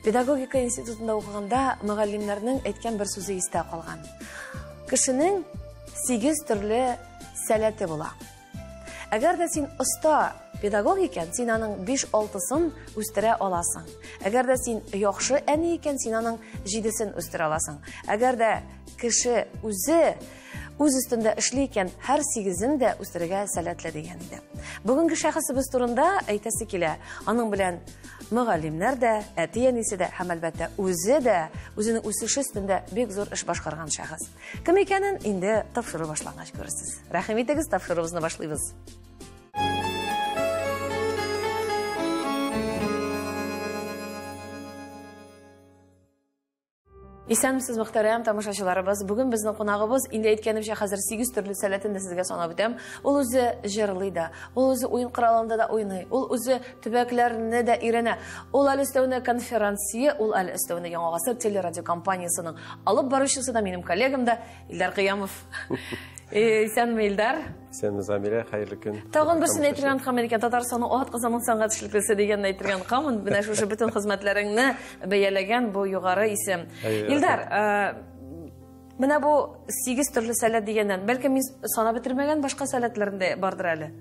Педагогика институтында укыганда мөгаллимнәрнең әйткән бер сүзе истә калган. Кешенең 8 төрле сәләте була. Әгәр дә син оста педагог икән, син аның 5-6-сын үстерә аласың. Әгәр дә син яхшы әни икән, син аның 7-сен үстерә аласың. Әгәр дә кеше үзе үз өстендә эшли икән, һәр 8-ен дә үстерергә сәләтле дигән иде. Бүгенге шәхесебез турында әйтәсе килә. Аның белән мөгаллимнәр дә, әти-әнисе дә һәм әлбәттә үзе дә үзенең үсеше өстендә бик зур эш башкарган шәхес. Кем икәнен инде тапшыру башлангач күрерсез. Рәхим итегез, тапшыруыбызны башлыйбыз. Исәнмесез, мөхтәрәм тамашачыларыбыз. Бүген безнең кунагыбыз, инде әйткәнемчә, хәзер 8 төрле сәләтен дә сезгә санап үтәм. Ул үзе җырлый да, ул үзе уен коралында да уйный, ул үзе төбәкләрне дә өйрәнә. Ул әле өстәвенә конферансье, ул әле өстәвенә Яңа гасыр телерадиокомпаниясенең алып баручысы да, минем коллегам да Илдар Кыямов. Исәнме, Илдар? Исәнме, Замирә, хәерле көн. Тагын берсен әйтергә оныткан икән, Татарстанның ат казанган сәнгать эшлеклесе дигәнне әйтергә онытканмын. Менә шушы бөтен хезмәтләреңне бәяләгән бу югары исем. Илдар, менә бу 8 төрле сәләт дигәннән, бәлкем мин санап бетермәгән башка сәләтләрем дә бардыр әле.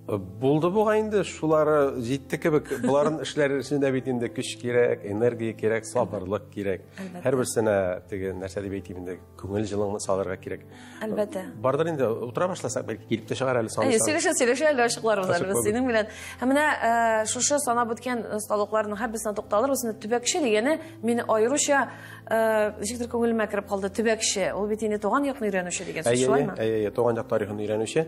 Булды бугай инде, шулары җитте кебек. Боларын эшләр өчен дә бит инде көч кирәк, энергия кирәк, сабырлык кирәк. Һәрберсенә теге нәрсә дип әйтим инде, күңел җылыңны салырга кирәк. Әлбәттә. Бардыр инде, утыра башласак, бәлки килеп тә чыгар әле сан. Сөйләшә, сөйләшә әле ачыкларбыз әле без синең белән. Һәм менә шушы санап үткән осталыкларның һәрберсенә тукталырбыз. Менә төбәкче дигәне мине аеруча ничектер күңелемә кереп калды. Төбәкче, ул бит инде туган якны өйрәнүче дигән сүз, шулаймы? Әйе, әйе, туган як тарихын өйрәнүче.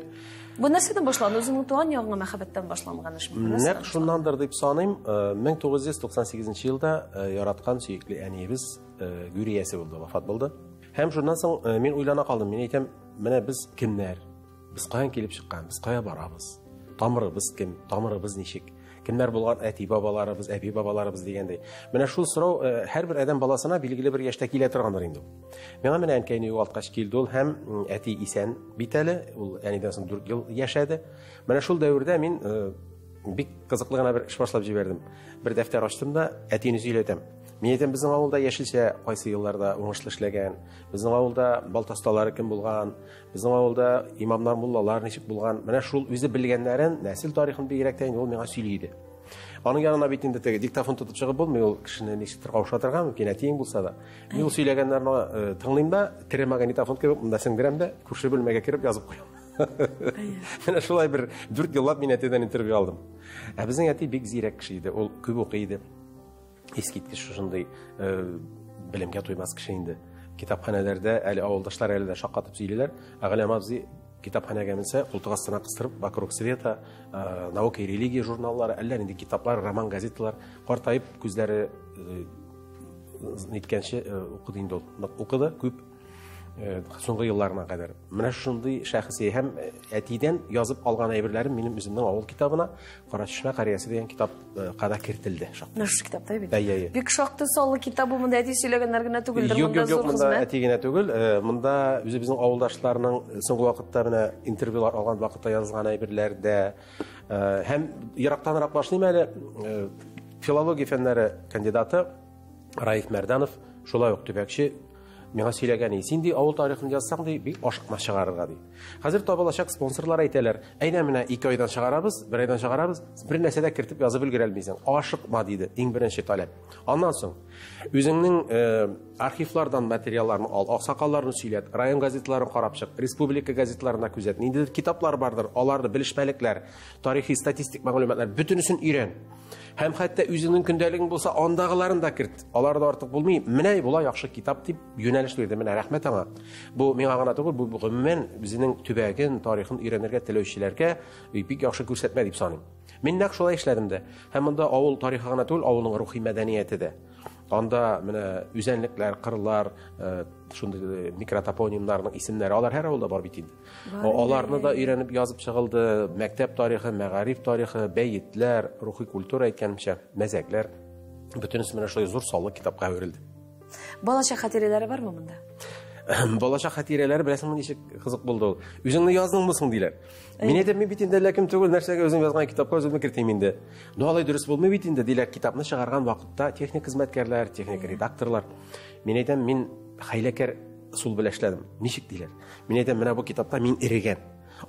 Бу нәрсәдән башланды? Үзеңнең туган ягыңа мәхәббәттән башланган эшме? Нәкъ шуннандыр дип саныйм. 1998 елда яраткан сөекле әниебез гүр иясе булды, вафат булды. Һәм шуннан соң мин уйлана калдым. Мин әйтәм, менә без кемнәр? Без каян килеп чыккан? Без кая барабыз? Тамырыбыз кем? Тамырыбыз ничек? Кемнәр булган әти бабаларыбыз, әби бабаларыбыз дигәндәй. Менә шул сорау һәрбер адәм баласына билгеле бер яшьтә килә торгандыр инде. Миңа менә әнкәйне югалткач килде ул һәм әти исән бит әле, ул әнидән соң 4 ел яшәде. Менә шул дәвердә мин бик кызыклы гына бер эш башлап җибәрдем. Бер дәфтәр ачтым да әтине сөйләтәм. Мин әйтәм, безнең авылда яшелчә кайсы елларда уңышлы эшләгән, безнең авылда балта осталары кем булган, безнең авылда имамнар, муллалар ничек булган. Менә шул үзе белгәннәрен, нәсел тарихын бигрәк тә инде ул миңа сөйли иде. Аның янына бит инде теге диктофон тотып чыгып булмый, ул кешене ничектер каушатырга мөмкин, әтиең булса да. Мин ул сөйләгәннәрне тыңлыйм да, тере магнитофон кебек монда сеңдерәм дә, күрше бүлмәгә кереп язып куям. Менә шулай бер 4 еллап мин әтидән интервью алдым. Ә безнең әти бик зирәк кеше иде, ул күп укый иде. Искиткеч шушындый белемгә туймас кеше инде. Китапханәләрдә әле авылдашлар әле дә шаккатып сөйлиләр. Әгъләм абзый китапханәгә менсә, култык астына кыстырып, Вокруг света, Наука и религия журналлары, әллә нинди китаплар, роман, газеталар, картаеп күзләре ниткәнче укыды инде ул. Укыды күп соңгы елларына кадәр. Менә шундый шәхси һәм әтидән язып алган әйберләрем минем үземнең авыл китабына Кара Чишмә карьясы дигән китапка да кертелде. Менә шушы китапта бит. Әйе, әйе. Бик шактый саллы китап бу, монда әти сөйләгәннәр генә түгелдер, Юк, монда юк, юк, зур монда хезмәт. әти генә түгел, монда үзебезнең авылдашларның соңгы вакытта менә интервьюлар алган вакытта язылган әйберләр дә, һәм ерактанрак башлыйм әле, филология фәннәре кандидаты Раиф Мәрданов, шулай ук төбәкче, миңа сөйләгән, син ди авыл тарихын язсаң ди, бик ашыкма чыгарырга ди. Хәзер табылачак спонсорлар әйтәләр, әйдә менә 2 айдан чыгарабыз, 1 айдан чыгарабыз, бер нәрсә дә кертеп язып өлгерә алмыйсың. Ашыкма диде, иң беренче таләп. Аннан соң үзеңнең архивлардан материалларны ал, аксакалларны сөйләт, район газетларын карап чык, республика газетларына күзәт, ниндидер китаплар бардыр, аларны белешмәлекләр, тарихи статистик мәгълүматлар бөтенесен өйрән. Һәм хәтта үзеңнең көндәлегең булса, андагыларын да керт. Алар да артык булмый. Менә була яхшы китап дип юнәлеш бирде. Менә рәхмәт аңа. Бу миңа гына түгел, бу гомумән үзенең төбәген, тарихын өйрәнергә теләүчеләргә бик яхшы күрсәтмә дип саныйм. Мин нәкъ шулай эшләдем дә. Һәм монда авыл тарихы гына түгел, авылның рухи мәдәнияте дә. Анда менә үзәнлекләр, кырлар, шундый микротопонимнарның исемнәре, алар һәр авылда бар бит инде. Аларны да өйрәнеп язып чыгылды. Мәктәп тарихы, мәгариф тарихы, бәетләр, рухи культура әйткәнемчә, мәзәкләр. Бөтенесе менә шулай зур саллы китапка әверелде. Балачак хатирәләре бармы монда? Балачак хатирәләре беләсеңме ничек кызык булды ул. Үзеңне яздыңмы соң диләр. Мин әйтәм, мин бит инде әллә кем түгел, нәрсәгә үзем язган китапка үземне кертим инде. Ну, алай дөрес булмый бит инде, диләр, китапны чыгарган вакытта техник хезмәткәрләр, техник редакторлар. Мин әйтәм, мин хәйләкәр ысул белән эшләдем. Ничек диләр? Мин әйтәм, менә бу китапта мин эрегән.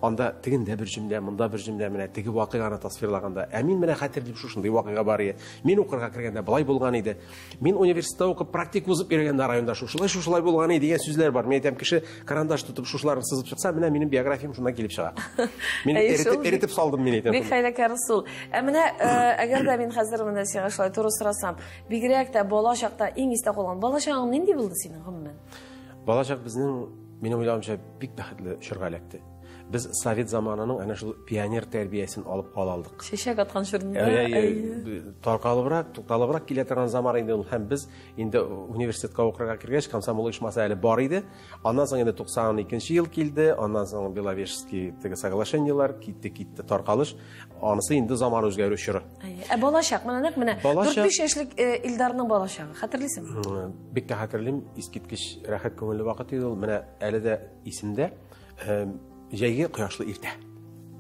Анда тегендә бер җөмлә, монда бер җөмлә, менә теге вакыйганы тасвирлаганда. Ә мин менә хәтерлим, шушындый вакыйга бар иде. Мин укырга кергәндә былай булган иде. Мин университетта укып практика узып йөргәндә районда шушылай шушылай булган иде дигән сүзләр бар. Мин әйтәм, кеше карандаш тотып шушыларны сызып чыкса, менә минем биографиям шуннан килеп чыга. Мин эретеп, эретеп салдым, мин әйтәм. Бик хәйләкәр ысул. Ә менә әгәр дә мин хәзер менә сиңа шулай туры сорасам, бигрәк тә бала чакта иң истә калган бала чагың нинди булды синең гомумән? Бала чак безнең, минем уйлавымча, бик бәхетле чорга эләкте. Без совет заманының әнә шул пионер тәрбиясен алып кала алдык. Чәчәк аткан чорында. Таркалыбрак, тукталыбрак килә торган заман инде ул. Һәм без инде университетка укырга кергәч, комсомол оешмасы әле бар иде. Аннан соң инде 92 ел килде, аннан соң Беловежский теге соглашениелар китте, китте таркалыш. Анысы инде заман үзгәрү чоры. Ә балачак, менә нәкъ менә 4-5 яшьлек Илдарның балачагы, хәтерлисеңме? Бик тә хәтерлим, искиткеч рәхәт күңелле вакыт иде ул. Менә әле дә исемдә. Җәйге кояшлы иртә.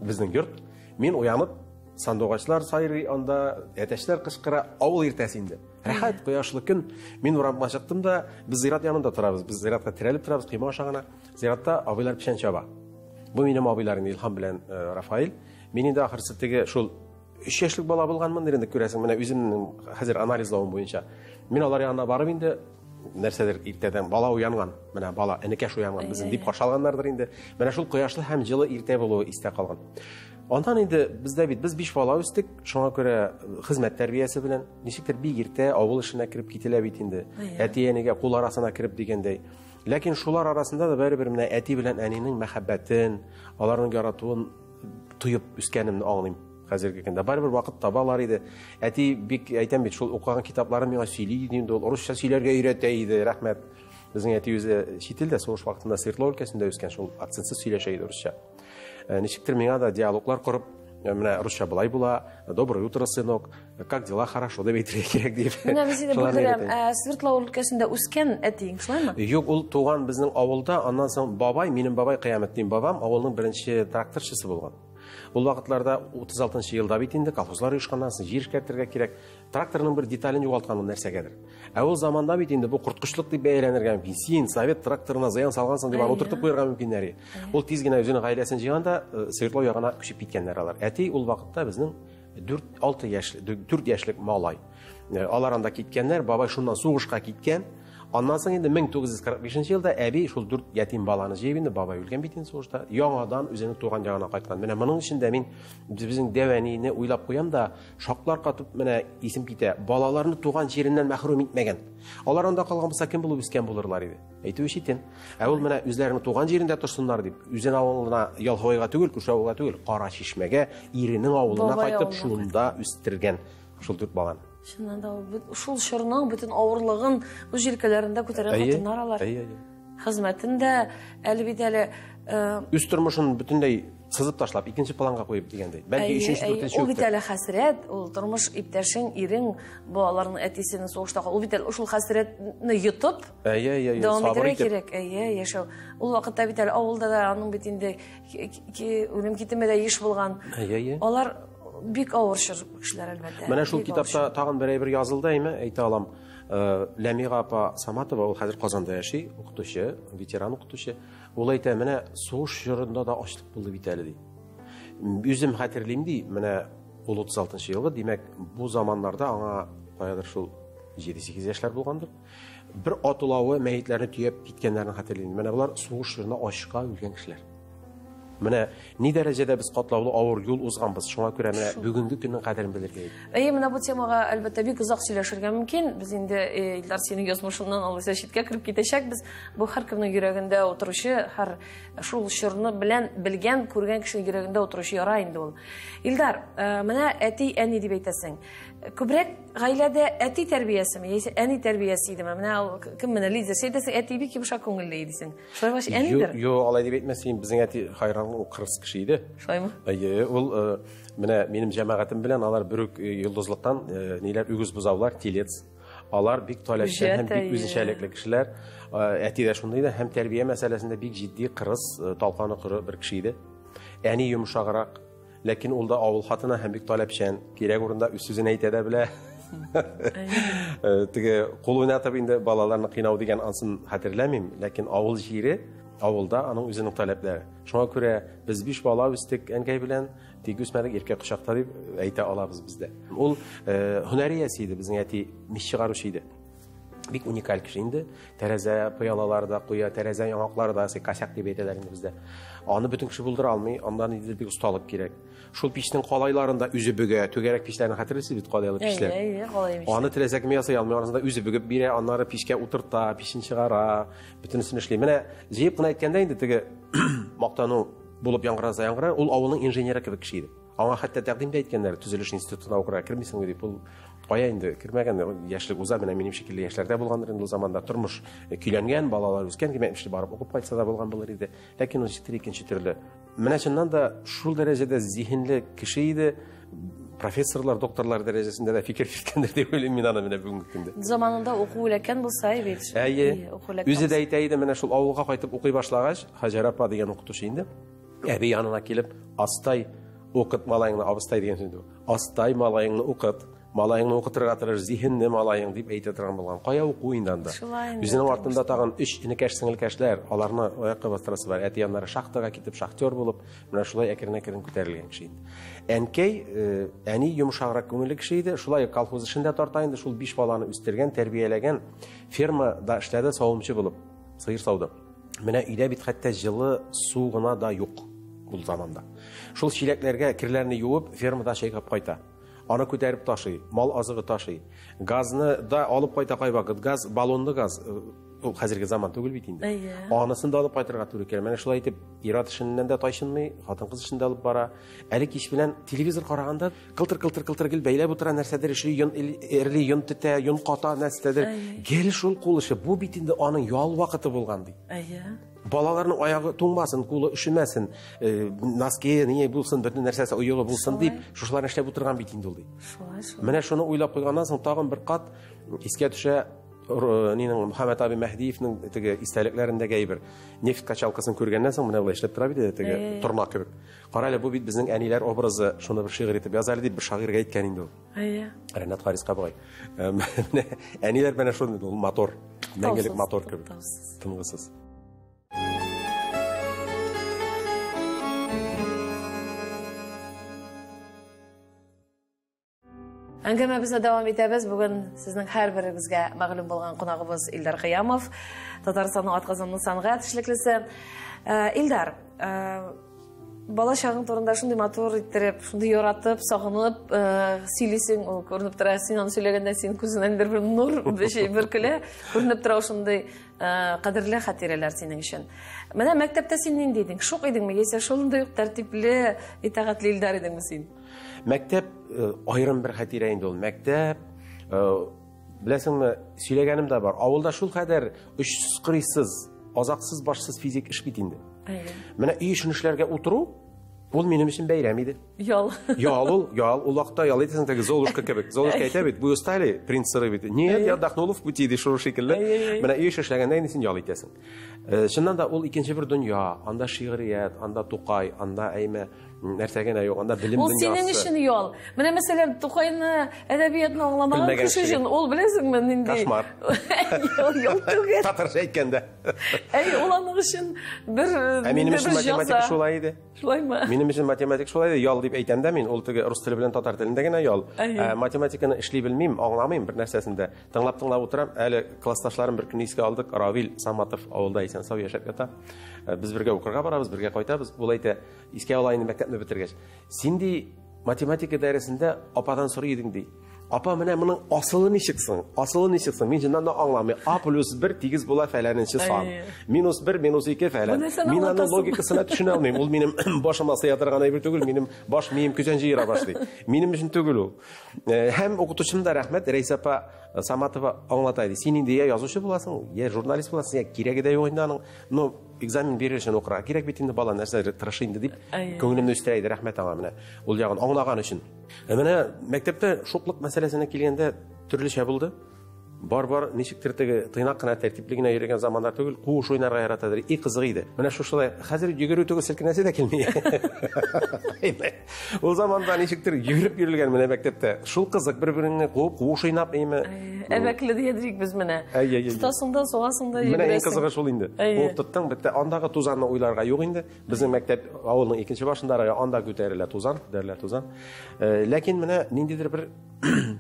Безнең йорт, мин уянып, сандугачлар сайрый анда, әтәчләр кычкыра, авыл иртәсе инде. Рәхәт кояшлы көн. Мин урамга чыктым да, без зират янында торабыз. Без зиратка терәлеп торабыз, койма аша гына. Зиратта абыйлар печән чаба. Бу минем абыйларым Илһам белән Рафаэль. Мин инде ахырсы теге шул 3 яшьлек бала булганмындыр инде, күрәсең, менә үземнең хәзер анализлавым буенча. Мин алар янына барып инде нәрсәдер иртәдән бала уянган, менә бала, энекәш уянган безнең дип каршы алганнардыр инде. Менә шул кояшлы һәм җылы иртә булуы истә калган. Аннан инде бездә бит без 5 бала үстек, шуңа күрә хезмәт тәрбиясе белән ничектер бик иртә авыл эшенә кереп кителә бит инде. Әти-әнигә кул арасына кереп дигәндәй. Ләкин шулар арасында да бәребер менә әти белән әнинең мәхәббәтен, аларның яратуын тоеп үскәнемне аңлыйм. Хәзерге көндә барыбер вакыт табалар иде. Әти бик әйтәм бит, шул укыган китапларын миңа сөйли иде инде, ул русча сөйләргә өйрәтә иде, рәхмәт. Безнең әти үзе чит илдә, сугыш вакытында Свердлов өлкәсендә үскән, шул акцентсыз сөйләшә иде русча. Ничектер миңа да диалоглар корып, менә русча былай була, доброе утро, сынок, как дела, хорошо дип әйтергә кирәк дип. Менә мин сине бүлдерәм, Свердлов өлкәсендә үскән әтиең, шулаймы? Юк, ул туган безнең авылда, аннан соң бабай, минем бабай Кыяметдин бабам авылның беренче тракторчысы булган. Ул вакытларда 36 елда бит инде колхозлар оешканнан соң җир эшкәртергә кирәк. Тракторның бер детален югалткан ул нәрсәгәдер. Ә ул заманда бит инде бу корткычлык дип бәяләнергә мөмкин. Син совет тракторына зыян салгансың дип аны утыртып куярга мөмкиннәр. Ул тиз генә үзенең гаиләсен җыйган да Свердлов ягына күчеп киткәннәр алар. Әти ул вакытта безнең 4-6 яшьлек, 4 яшьлек малай. Алар анда киткәннәр, бабай шуннан сугышка киткән. Аннан соң инде 1945 елда әби шул 4 ятим баланы җыеп инде, бабай үлгән бит инде сугышта, яңадан үзенең туган ягына кайткан. Менә моның өчен дә мин безнең дәү әнине уйлап куям да, шаклар катып менә исем китә. Балаларны туган җиреннән мәхрүм итмәгән. Алар анда калган булса кем булып үскән булырлар иде? Әйтүе читен. Ә ул менә үзләренең туган җирендә торсыннар дип, үзенең авылына, Ялховайга түгел, күрше авылга түгел, Кара Чишмәгә, иренең авылына кайтып шунда үстергән шул 4 баланы. Чыннан да шул чорның бөтен авырлыгын үз җилкәләрендә күтәргән хатыннар алар. Хезмәтен дә әле бит әле үз тормышын бөтенләй сызып ташлап, икенче планга куеп дигәндәй. Бәлки өченче, дүртенче. Ул бит әле хәсрәт, ул тормыш иптәшең, ирең, балаларның әтисенең сугышта калуы. Ул бит әле шул хәсрәтне йотып, дәвам итәргә кирәк. Әйе, яшәү. Ул вакытта бит әле авылда да аның бит инде үлем китеме дә еш булган. Алар бик авыр чор кешеләр, әлбәттә. Менә шул китапта тагын бер әйбер язылды, әйме, әйтә алам. Ләмига апа Саматова, ул хәзер Казанда яши, укытучы, ветеран укытучы. Ул әйтә, менә сугыш чорында да ачлык булды бит әле, ди. Үзем хәтерлим, ди, менә ул 36 елгы, димәк, бу заманнарда аңа каядыр шул 7-8 яшьләр булгандыр. Бер атылавы мәетләрне төяп киткәннәрен хәтерлим. Менә болар сугыш чорында ачка үлгән кешеләр. Менә ни дәрәҗәдә без катлаулы авыр юл узганбыз, шуңа күрә менә бүгенге көннең кадерен белергә кирәк. Әйе, менә бу темага әлбәттә бик озак сөйләшергә мөмкин. Без инде Илдар синең язмышыңнан алайса читкә кереп китәчәкбез. Бу һәркемнең йөрәгендә утыручы, һәр шул чорны белән белгән, күргән кешенең йөрәгендә утыручы яра инде ул. Илдар, менә әти, әни дип әйтәсең. Күбрәк гаиләдә әти тәрбиясеме, яисә әни тәрбиясе идеме? Менә ул кем менә лидер, син әйтәсең, әти бик йомшак күңелле иде дисең. Шулай булгач, әнидер? Юк, алай дип әйтмәсен, безнең әти хайран ул кырыс кеше иде. Шулаймы? Әйе, ул менә минем җәмәгатем белән алар бер үк йолдызлыктан, ниләр, үгез бозаулар, телец. Алар бик таләпчән һәм бик үзенчәлекле кешеләр. Әти дә шундый иде һәм тәрбия мәсьәләсендә бик җитди, кырыс, талканы коры бер кеше иде. Әни йомшаграк, ләкин ул да авыл хатыны һәм бик таләпчән, кирәк урында үз сүзен әйтә дә белә. Теге кул уйнатып инде балаларны кыйнау дигән ансын хәтерләмим, ләкин авыл җире, авылда аның үзенең таләпләре. Шуңа күрә без 5 бала үстек әнкәй белән, тик үсмәдек, иркә кочакта дип әйтә алабыз бездә. Ул һөнәр иясе иде, безнең әти мич чыгаручы иде. Бик уникаль кеше инде. Тәрәзә пыялалары да куя, тәрәзә яңаклары да, косяк дип әйтәләр инде бездә. Аны бөтен кеше булдыра алмый, аннан инде бик осталык кирәк. Шул пичнең калайларын да үзе бөгә, түгәрәк пичләрне хәтерлисез бит, калайлы пичләр. Әйе, калай пичләр. Аны теләсә кем ясый алмый, арасында үзе бөгеп бирә, аннары пичкә утырта, пичен чыгара, бөтенесен эшли. Менә җыеп кына әйткәндә инде теге мактану булып яңгыраса яңгырар, ул авылның инженеры кебек кеше иде. Аңа хәтта тәкъдим дә иткәннәр, төзелеш институтына укырга кермисеңме дип, ул кая инде кермәгән, яшьлек уза, менә минем шикелле яшьләрдә булгандыр инде ул заманда, тормыш көйләнгән, балалар үскән, димәк, эшле барып укып кайтса да булган булыр иде. Ләкин ул ничектер икенче төрле. Менә чыннан да шул дәрәҗәдә зиһенле кеше иде, профессорлар, докторлар дәрәҗәсендә дә фикер йөрткәндер дип уйлыйм мин аны менә бүгенге көндә. Заманында уку эләккән булса бит. Әйе. Үзе дә әйтә иде, менә шул авылга кайтып укый башлагач, Хаҗәр апа дигән укытучы инде, әби янына килеп, астай укыт малаеңны, абыстай дигән сүз инде. Астай малаеңны укыт, малаеңны укытырга тырыш, зиһенле малаең дип әйтә торган булган. Кая уку инде анда? Үзенең артында тагын 3 энекәш, сеңелкәшләр, аларны аякка бастырасы бар. Әти аннары шахтага китеп, шахтер булып, менә шулай әкрен-әкрен күтәрелгән кеше инде. Әнкәй, әни йомшаграк күңелле кеше иде. Шулай колхоз эшендә тарта инде, шул 5 баланы үстергән, тәрбияләгән, фермада эшләде, савымчы булып, сыер сауды. Менә өйдә бит хәтта җылы су гына да юк ул заманда. Шул чиләкләргә керләрне юып, фермада чайкап кайта. Аны күтәреп ташый, мал азыгы ташый. Газны да алып кайта кайвакыт. Газ, баллонлы газ, ул хәзерге заман түгел бит инде. Анысын да алып кайтырга туры килә. Менә шулай итеп, ир-ат эшеннән дә тайчынмый, хатын-кыз эшен дә алып бара. Әле кич белән телевизор караганда кылтыр-кылтыр-кылтыр гел бәйләп утыра, нәрсәдер эшли, йон эрли, йон тетә, йон ката, нәрсәдер. Гел шул кул эше. Бу бит инде аның ял вакыты булган ди. Балаларның аягы туңмасын, кулы өшемәсен, носки не булсын, бөтен нәрсәсе оегы булсын дип, шушыларны эшләп утырган бит инде ул ди. Шулай, шулай. Менә шуны уйлап куйганнан соң тагын бер кат искә төшә нинең Мөхәммәт абый Мәһдиевнең теге истәлекләрендәге әйбер. Нефть качалкасын күргәннән соң менә болай эшләп тора бит инде теге торна кебек. Кара әле, бу бит безнең әниләр образы, шуны бер шигырь итеп яз әле дип бер шагыйрьгә әйткән инде ул. Ренат Хариска бугай. Менә әниләр менә шундый ул мотор, мәңгелек мотор кебек. Тынгысыз. Әңгәмәбезне дәвам итәбез. Бүген сезнең һәрберегезгә мәгълүм булган кунагыбыз Илдар Кыямов, Татарстанның атказанган сәнгать эшлеклесе. Илдар, бала чагың турында шундый матур иттереп, шундый яратып, сагынып, сөйлисең, ул күренеп тора. Син аны сөйләгәндә син күзеңнән бер нур бөркелә, күренеп тора шундый кадерле хатирәләр синең өчен. Менә мәктәптә син нинди идең? Шук идеңме, яисә шундый ук тәртипле, итагатьле Илдар идеңме син? Мәктәп аерым бер хатирә инде ул. Мәктәп, беләсеңме, сөйләгәнем дә бар. Авылда шул кадәр очсыз-кырыйсыз, азаксыз, башсыз физик эш бит инде. Менә өй эшен эшләргә утыру, ул минем өчен бәйрәм иде. Ял. Ял ул, ял. Ул вакытта ял итәсең, теге Золушка кебек. Золушка әйтә бит, вы устали, принц сыры бит. Нет, я отдохнула в пути, ди шул шикелле. Менә өй эше эшләгәндә инде син ял итәсең. Чыннан да ул икенче бер дөнья. Анда шигърият, анда Тукай, анда әйме нәрсә генә юк, анда белем Ул дөньясы. синең өчен ял. Менә мәсәлән, Тукайны, әдәбиятны аңламаган Белмәгән кеше кеше. өчен ул беләсеңме нинди? Кошмар. Ял, ял түгел. Татарча әйткәндә. Әй, ул аның өчен бер, Ә минем бер өчен математика җаза. шулай иде. Шулаймы? Минем өчен математика шулай иде. Ял дип әйтәм дә мин, ул теге рус теле белән татар телендә генә ял. Математиканы эшли белмим, аңламыйм бер нәрсәсен дә. Тыңлап-тыңлап утырам. Әле классташларым бер көн искә алдык. Равил Саматов авылда исән-сау яшәп ята. Без бергә укырга барабыз, бергә кайтабыз. Ул әйтә, искә ала инде мәктәпне бетергәч. Син ди математика дәресендә ападан сорый идең ди. Апа, менә моның асылы ничек соң? Асылы ничек соң? Мин чыннан да аңламыйм. А плюс 1 тигез була фәләненче сан. Минус 1, минус 2 фәлән. Моны сен Мин аның аңлатасың. логикасына төшенә алмыйм. Ул минем башыма сыя торган әйбер түгел, минем баш мием көзән җыера башлый. Минем өчен түгел ул. Һәм укытучым да рәхмәт, Рәйсә апа Саматова аңлата иде. Син инде я язучы буласың, я журналист буласың, я кирәге дә юк инде аның. Но экзамен бирер өчен укырга кирәк бит инде, бала нәрсә тырыш инде дип күңелемне үстерә иде, рәхмәт аңа менә. Ул ягын аңлаган өчен. Менә мәктәптә шуклык мәсьәләсенә килгәндә төрлечә булды. Бар-бар, ничектер теге тыйнак кына, тәртипле генә йөргән заманнар түгел, куыш уйнарга яратадыр. И кызык иде. Менә шушылай, хәзер йөгерү түгел, селкенәсе дә килми. Ул заманда ничектер йөгереп йөрелгән менә мәктәптә. Шул кызык, бер-береңне куып, куыш уйнап, әйме. Әбәкле диядрик без менә. Тотасың да, сугасың да, йөгерәсең. Менә иң кызыгы шул инде. Куып тоттың, бетте. Андагы тузанны уйларга юк инде. Безнең мәктәп авылның икенче башында, анда күтәрелә тузан, күтәрелә тузан. Ләкин менә ниндидер бер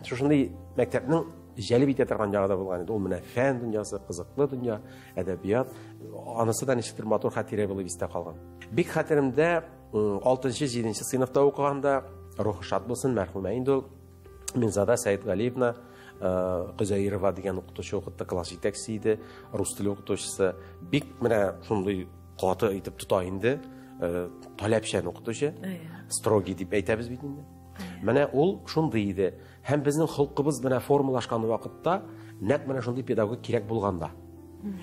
шушындый мәктәпнең җәлеп итә торган ягы да булган иде. Ул менә фән дөньясы, кызыклы дөнья, әдәбият. Анысы да ничектер матур хатирә булып истә калган. Бик хәтеремдә, 6-7 сыйныфта укыганда, рухы шат булсын, мәрхүмә инде ул, Минзада Сәетгалиевна Козәирова дигән укытучы укытты, класс җитәкчесе иде, рус теле укытучысы. Бик менә шундый каты итеп тота инде, таләпчән укытучы, строгий дип әйтәбез бит инде. Менә ул шундый иде. Һәм безнең холкыбыз менә формалашкан вакытта нәкъ менә шундый педагог кирәк булганда.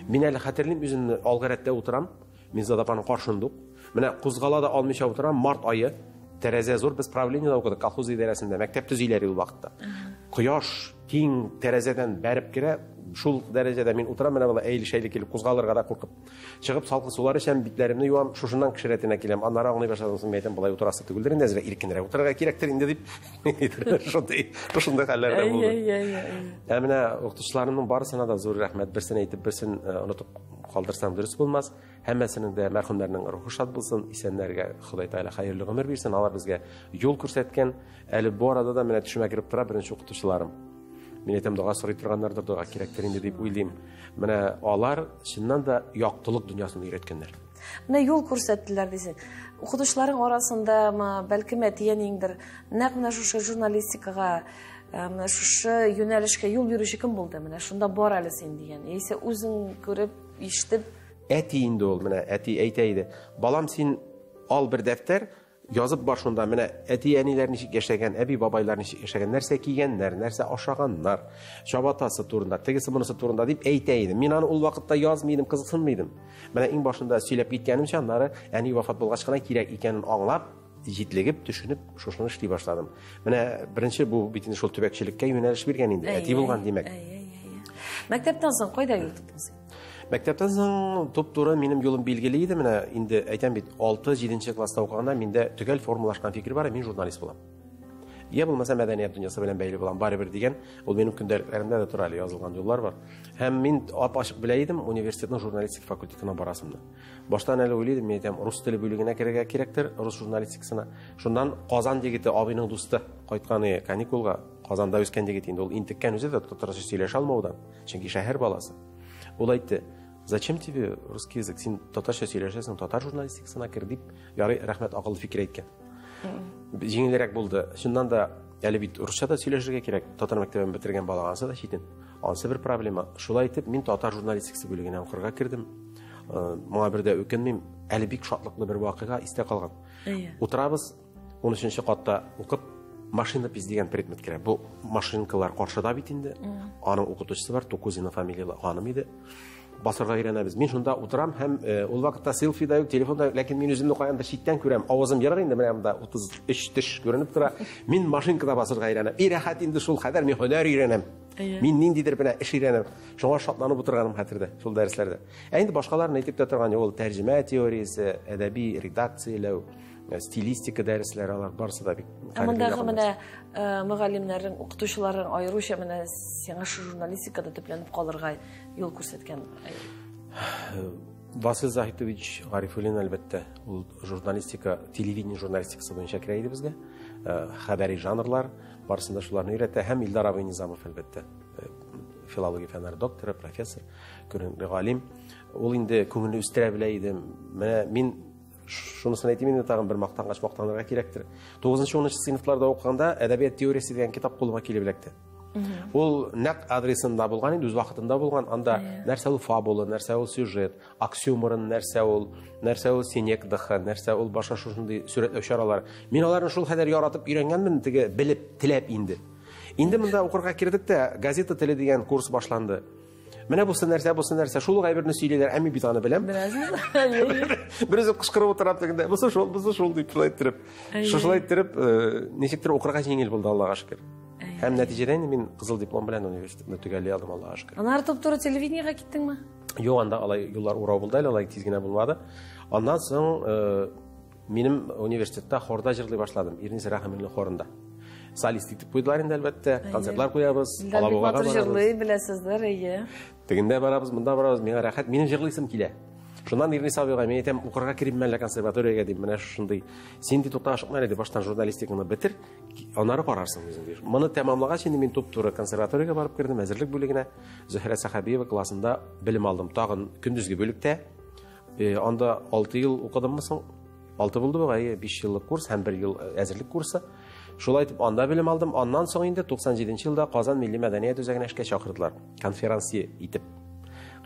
Мин әле хәтерлим үземне, алгы рәттә утырам, Минзада апаның каршында ук. Менә кузгала да алмыйча утырам, март ае, тәрәзә зур, без правлениедә укыдык, колхоз идарәсендә, мәктәп төзиләр ул вакытта. Кояш киң тәрәзәдән бәреп керә, шул дәрәҗәдә мин утырам, менә болай әйле-шәйле килеп кузгалырга да куркып. Чыгып салкын сулар эчәм, битләремне юам, шушыннан кеше рәтенә киләм. Аннары аңлый башладым, соң мин әйтәм, болай утырасы түгелдер инде, әзрәк иркенрәк утырырга кирәктер инде дип. Шундый, шушындый хәлләр дә булды. Ә менә укытучыларымның барысына да зур рәхмәт. Берсен әйтеп, берсен онытып калдырсам дөрес булмас. Һәммәсенең дә мәрхүмнәрнең рухы шат булсын, исәннәргә Ходай Тәгалә хәерле гомер бирсен. Алар безгә юл күрсәткән. Әле бу арада да менә төшемә кереп тора беренче укытучыларым. Мин әйтәм, дога сорый торганнардыр, дога кирәктер инде дип уйлыйм. Менә алар чыннан да яктылык дөньясын өйрәткәннәр. Менә юл күрсәттеләр дисең. Укытучыларың арасындамы, бәлкем әти-әниеңдер, нәкъ менә шушы журналистикага, менә шушы юнәлешкә юл бирүче кем булды? Менә шунда бар әле син дигән. Яисә үзең күреп, ишетеп. Әти инде ул, менә әти әйтә иде. Балам, син ал бер дәфтәр, язып бар шунда, менә әти-әниләр ничек яшәгән, әби-бабайлар ничек яшәгән, нәрсә кигәннәр, нәрсә ашаганнар, чабатасы турында, тегесе монысы турында дип әйтә иде. Мин аны ул вакытта язмый идем, кызыксынмый идем. Менә иң башында сөйләп киткәнемчә, аннары әни вафат булгач кына кирәк икәнен аңлап, җитлегеп, төшенеп, шушыны эшли башладым. Менә беренче бу бит инде шул төбәкчелеккә юнәлеш биргән инде, әти булган димәк. Мәктәптән соң кайда юл тоттың син? Мәктәптән соң туп-туры минем юлым билгеле иде. Менә инде әйтәм бит, 6-7 класста укыганда миндә төгәл формалашкан фикер бар, мин журналист булам. Я булмаса мәдәният дөньясы белән бәйле булам, барыбер дигән, ул минем көндәлекләремдә дә тора әле, язылган юллар бар. Һәм мин ап-ачык белә идем, университетның журналистика факультетына барасымны. Баштан әле уйлый идем, мин әйтәм, рус теле бүлегенә керергә кирәктер, рус журналистикасына. Шуннан Казан егете, абыйның дусты кайткан каникулга, Казанда үскән егет инде, ул интеккән үзе дә татарча сөйләшә алмаудан, чөнки шәһәр баласы. Ул әйтте, зачем тебе русский язык, син татарча сөйләшәсең, татар журналистикасына кер дип, ярый, рәхмәт, акыллы фикер әйткән. Җиңелрәк булды. Чыннан да, әле бит русча да сөйләшергә кирәк, татар мәктәбен бетергән балага ансы да читен. Ансы бер проблема. Шулай итеп, мин татар журналистикасы бүлегенә укырга кердем. Моңа бер дә үкенмим. Әле бик шатлыклы бер вакыйга истә калган. Утырабыз, 13 катта укып, машинопись дигән предмет керә. Бу машинкалар каршыда бит инде. Аның укытучысы бар, Тукузина фамилияле ханым иде. Басырга өйрәнәбез. Мин шунда утырам һәм ул вакытта селфи да юк, телефон да юк, ләкин мин үземне каяндыр читтән күрәм. Авызым ерык инде, менә монда 33 теш күренеп тора. Мин машинкада басырга өйрәнәм. И рәхәт инде шул хәдәр, мин һөнәр өйрәнәм. Мин ниндидер менә эш өйрәнәм. Шуңа шатланып утырганым хәтердә, шул дәресләрдә. Ә инде башкаларын әйтеп тә торган юк, ул тәрҗемә теориясе, әдәби редакцияләү, стилистика дәресләре, алар барысы да бик Ә мондагы менә мөгаллимнәрең, укытучыларың аеруча менә сиңа шу журналистикада төпләнеп калырга юл күрсәткән? Васил Заһитович Гарифуллин, әлбәттә, ул журналистика, телевидение журналистикасы буенча керә иде безгә. Хәбәри жанрлар, барысын да шуларны өйрәтә. Һәм Илдар абый Низамов, әлбәттә, филология фәннәре докторы, профессор, күренекле галим. Ул инде күңелне үстерә белә иде. Менә мин шунысын әйтим инде, тагын бер мактангач мактанырга кирәктер. 9-10 сыйныфларда укыганда әдәбият теориясе дигән китап кулыма килеп эләкте. Ул нәкъ адресында булган инде, үз вакытында булган. Анда нәрсә ул фабула, нәрсә ул сюжет, оксюморон нәрсә ул, нәрсә ул синекдоха, нәрсә ул башка шушындый сурәтләү чаралары. Мин аларны шул хәдәр яратып өйрәнгәнмен, теге белеп, теләп инде. Инде монда укырга кердек тә, газета теле дигән курс башланды. Менә бусы нәрсә, бусы нәрсә, шул ук әйберне сөйлиләр, ә мин бит аны беләм. Бер үзе кычкырып утыра тегендә, бусы шул, бусы шул дип шулай иттереп. Шушылай иттереп, ничектер укырга җиңел булды, Аллага шөкер. Һәм нәтиҗәдә инде мин кызыл диплом белән университетны төгәлли алдым, Аллага шөкер. Аннары туп-туры телевидениегә киттеңме? Юк, анда алай юллар урау булды әле, алай тиз генә булмады. Аннан соң минем университетта хорда җырлый башладым, Ирнис Рәхимуллин хорында. Солист итеп куйдылар инде, әлбәттә. Концертлар куябыз, Алабугага барабыз. Җырлый беләсездер, әйе. Тегендә барабыз, монда барабыз, миңа рәхәт, минем җырлыйсым килә. Шуннан Ирнис абыйга мин әйтәм, укырга керимме әллә консерваториягә дип, менә шушындый. Син ди тукта ашыкма әле ди, баштан журналистикаңны бетер, аннары карарсың үзең ди. Моны тәмамлагач инде мин туп-туры консерваториягә барып кердем, әзерлек бүлегенә. Зөһрә Сәхәбиева классында белем алдым. Тагын көндезге бүлектә. Анда 6 ел укыдыммы соң? 6 булды бугай, 5 еллык курс һәм 1 ел әзерлек курсы. Шулай итеп анда белем алдым. Аннан соң инде 97 елда Казан милли мәдәният үзәгенә эшкә чакырдылар. Конферансье итеп.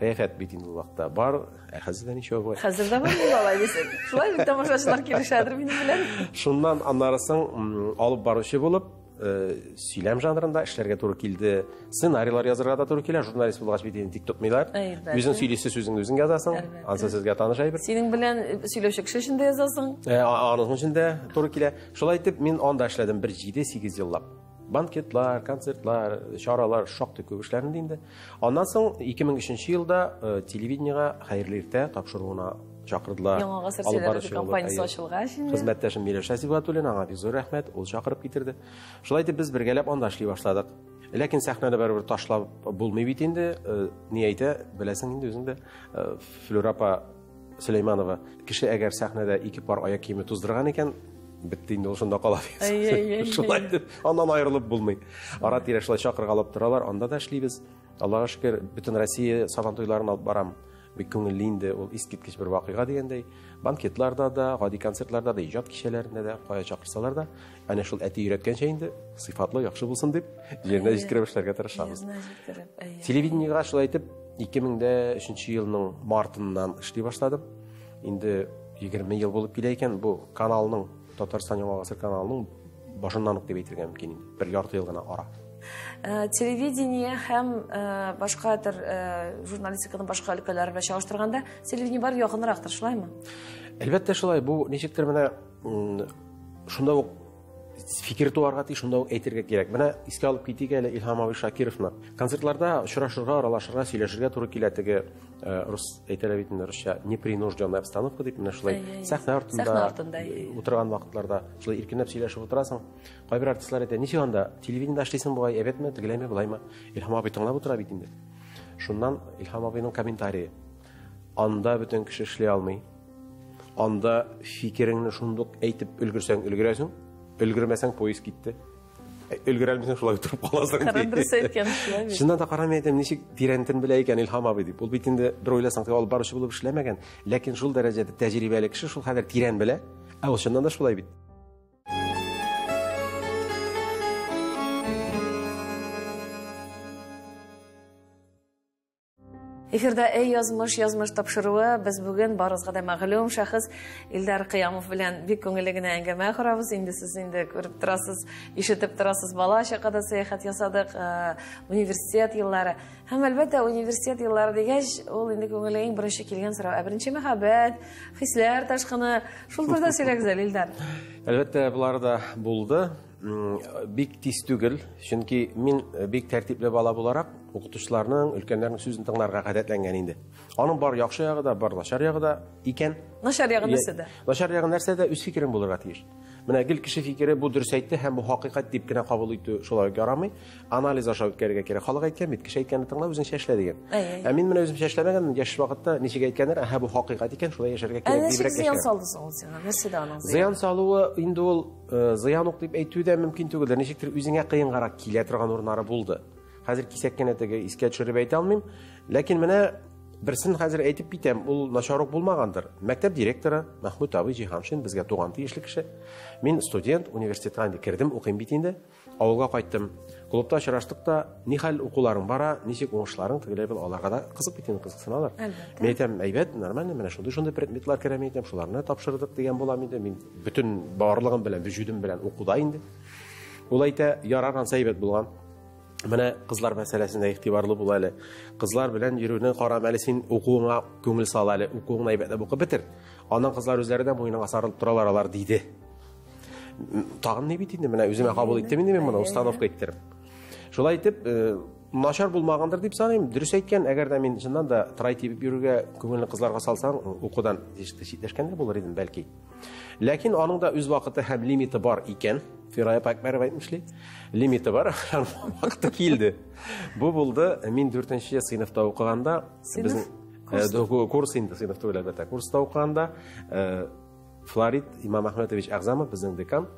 Кыяфәт бит инде ул вакытта бар, ә хәзер дә ничего бугай. Хәзер дә бар инде алай дисең. Шулай бит тамашачылар килешәдер минем белән. Шуннан аннары соң алып баручы булып, сөйләм жанрында эшләргә туры килде. Сценарийлар язарга да туры килә. Журналист булгач бит инде тик тотмыйлар. Үзең сөйлисе сүзеңне үзең язасың. Ансы сезгә таныш әйбер. Синең белән сөйләүче кеше өчен дә язасың. Аның өчен дә туры килә. Шулай итеп мин анда эшләдем бер 7-8 еллап. Банкетлар, концертлар, чаралар шактый күп эшләнде инде. Аннан соң 2003 елда телевидениега Хәерле иртә тапшыруына чакырдылар. Яңа гасыр телерадио компаниясе ачылгач инде. Хезмәттәшем Миләүшә Сибгатуллина, аңа бик зур рәхмәт, ул чакырып китерде. Шулай итеп без бергәләп анда эшли башладык. Ләкин сәхнәне барыбер ташлап булмый бит инде. Ни әйтә, беләсең инде үзең дә. Флюра апа Сөләйманова, кеше әгәр сәхнәдә ике пар аяк киеме туздырган икән, бетте инде, ул шунда кала. Шулай итеп, аннан аерылып булмый. Ара-тирә шулай чакыргалап торалар, анда да эшлибез. Аллага шөкер, бөтен Россия сабан туйларын алып барам. Бик күңелле инде, ул искиткеч бер вакыйга дигәндәй. Банкетларда да, гади концертларда да, иҗат кичәләрендә дә, кая чакырсалар да, әнә шул әти өйрәткәнчә инде, сыйфатлы, яхшы булсын дип, җиренә җиткереп эшләргә тырышабыз. Телевидениегә шулай итеп 2003 елның мартыннан эшли башладым. Инде 20 ел булып килә икән, бу каналның, Татарстан Яңа гасыр каналының башыннан ук дип әйтергә мөмкин инде. Бер ярты ел гына ара. Телевидение һәм башка төр журналистиканың башка өлкәләре белән чагыштырганда, телевидение бар якынрактыр, шулаймы? Әлбәттә шулай. Бу ничектер менә шунда ук фикер туарга тиеш, шунда ук әйтергә кирәк. Менә искә алып китик әле Илһам абый Шакировны. Концертларда очрашырга, аралашырга, сөйләшергә туры килә теге рус әйтәләр бит инде русча, непринужденная обстановка дип, менә шулай сәхнә артында утырган вакытларда шулай иркенләп сөйләшеп утырасың. Кайбер артистлар әйтә, ничек анда телевидениедә эшлисең бугай, әйбәтме, тегеләйме, былаймы? Илһам абый тыңлап утыра бит инде. Шуннан Илһам абыйның комментарие. Анда бөтен кеше эшли алмый. Анда фикереңне шундук әйтеп өлгерсәң өлгерәсең, өлгермәсәң поезд китте. Өлгерә алмыйсың, шулай утырып каласың. Дөрес әйткән, шулай бит. Чыннан да карамый әйтәм, ничек тирәнтен белә икән Илһам абый дип. Ул бит инде бер уйласаң, алып баручы булып эшләмәгән, ләкин шул дәрәҗәдә тәҗрибәле кеше шул хәзер тирән белә. Ә ул чыннан да шулай бит. Эфирда Эй язмыш, язмыш тапшыруы. Без бүген барыгызга да мәгълүм шәхес Илдар Кыямов белән бик күңелле генә әңгәмә корабыз. Инде сез инде күреп торасыз, ишетеп торасыз, бала чакта сәяхәт ясадык, университет еллары. Һәм әлбәттә университет еллары дигәч, ул инде күңелгә иң беренче килгән сорау. Ә беренче мәхәббәт, хисләр ташкыны, шул турыда сөйләгез әле, Илдар. Әлбәттә, болар да булды. Бик тиз түгел, чөнки мин бик тәртипле бала буларак, укытучыларның, өлкәннәрнең сүзен тыңларга гадәтләнгән инде. Аның бар яхшы ягы да, бар начар ягы да икән. Начар ягы нәрсәдә? Начар ягы нәрсәдә? Үз фикерең булырга тиеш. Менә гел кеше фикере бу дөрес әйтте һәм бу хакыйкать дип кенә кабул итү шулай ук ярамый. Анализ аша үткәрергә кирәк. Халык әйткән бит, кеше әйткәнне тыңла, үзеңчә эшлә дигән. Ә мин менә үземчә эшләмәгәнмен, яшь вакытта ничек әйткәннәр, әһә бу хакыйкать икән, шулай яшәргә кирәк дип зыян салды соң ул сиңа? Нәрсәдә аның зыян? Зыян салуы инде ул зыян ук дип әйтү дә мөмкин түгелдер. Ничектер үзеңә кыенгарак килә торган урыннары булды. Хәзер кисәк кенә теге искә төшереп әйтә алмыйм. Ләкин менә берсен хәзер әйтеп китәм, ул начар ук булмагандыр. Мәктәп директоры Мәхмүт абый Җиһаншин безгә туган тиешле кеше. Мин студент, университетка инде кердем, укыйм бит инде. Авылга кайттым. Клубта очраштык та, ни хәл укуларың бара, ничек уңышларың, тегеләй был, аларга да кызык бит инде, кызыксыналар. Мин әйтәм, әйбәт, нормально, менә шундый-шундый предметлар керә, мин әйтәм, шуларны тапшырдык дигән булам инде. Мин бөтен барлыгым белән, вөҗүдем белән укуда инде. Ул әйтә, ярар, ансы әйбәт булган. Менә кызлар мәсьәләсендә игътибарлы бул әле. Кызлар белән йөрүне карам әле, син укуыңа күңел сал әле, укуыңны әйбәтләп укып бетер. Аннан кызлар үзләре дә муеныңа сарылып торалар алар, диде. Тагын ни бит инде, менә үземә кабул иттем инде мин моны, установка иттереп. Шулай итеп, начар булмагандыр дип саныйм. Дөрес әйткән, әгәр дә мин чыннан да трай тибеп йөрергә күңелне кызларга салсаң, укудан читләшкән дә булыр идем бәлки. Ләкин аның да үз вакыты һәм лимиты бар икән. Фирая Пакмәрова әйтмешли, лимиты бар, вакыты килде. Бу булды, мин 4нче сыйныфта укыганда, безнең курс инде, сыйныф түгел, әлбәттә, курста укыганда, Флорид Имам Ахметович Әгъзамов, безнең декан,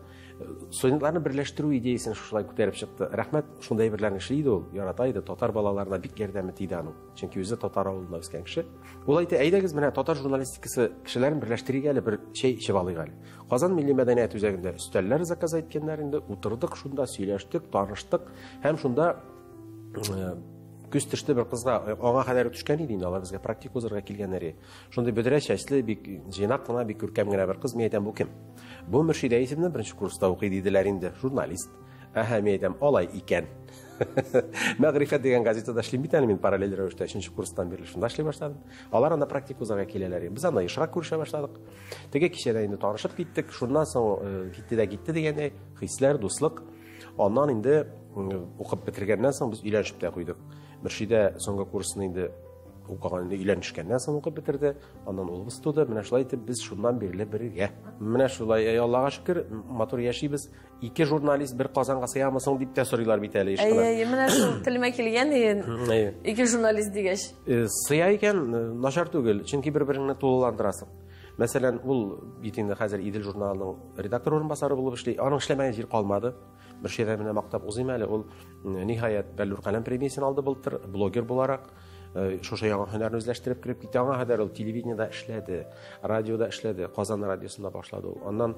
студентларны берләштерү идеясен шушылай күтәреп чыкты. Рәхмәт, шундай әйберләрне эшли иде ул, ярата иде, татар балаларына бик ярдәме тиде аның. Чөнки үзе татар авылында үскән кеше. Ул әйтә, әйдәгез, менә татар журналистикасы кешеләрен берләштерик әле, бер чәй эчеп алыйк әле. Казан милли мәдәният үзәгендә өстәлләр заказ иткәннәр инде, утырдык шунда, сөйләштек, таныштык һәм шунда күз төште бер кызга, аңа кадәр төшкән иде инде, алар безгә практика узарга килгәннәр иде. Шундый бөдрә чәчле, бик җыйнак кына, бик күркәм генә бер кыз, мин әйтәм, бу кем? Бу Мөршидә исемле, беренче курста укый диделәр инде, журналист. Әһә, мин әйтәм, алай икән. Мәгърифәт дигән газетада эшлим бит әле мин параллель рәвештә, өченче курстан бирле шунда эшли башладым. Алар анда практика узарга киләләр. Без анда ешрак күрешә башладык. Теге кичәдә инде танышып киттек. Шуннан соң китте дә китте дигәндәй, хисләр, дуслык. Аннан инде укып бетергәннән соң без өйләнешеп тә куйдык. Мөршидә соңгы курсын инде укыган, инде өйләнешкәннән соң укып бетерде. Аннан улыбыз туды. Менә шулай итеп без шуннан бирле бергә. Менә шулай, Аллага шөкер, матур яшибез. Ике журналист бер казанга сыямы соң дип тә сорыйлар бит әле еш кына. Әйе, менә шул телемә килгән иде. Ике журналист дигәч. Сыя икән, начар түгел, чөнки бер-береңне тулыландырасың. Мәсәлән, ул бит инде хәзер Идел журналының редактор урынбасары булып эшли. Аның эшләмәгән җир калмады. Бер шәйдә менә мактап узыйм әле, ул ниһаять Бәллүр каләм премиясен алды былтыр, блогер буларак. Шушы яңа һөнәрне үзләштереп кереп китте. Аңа кадәр ул телевидениедә эшләде, радиода эшләде, Казан радиосында башлады ул. Аннан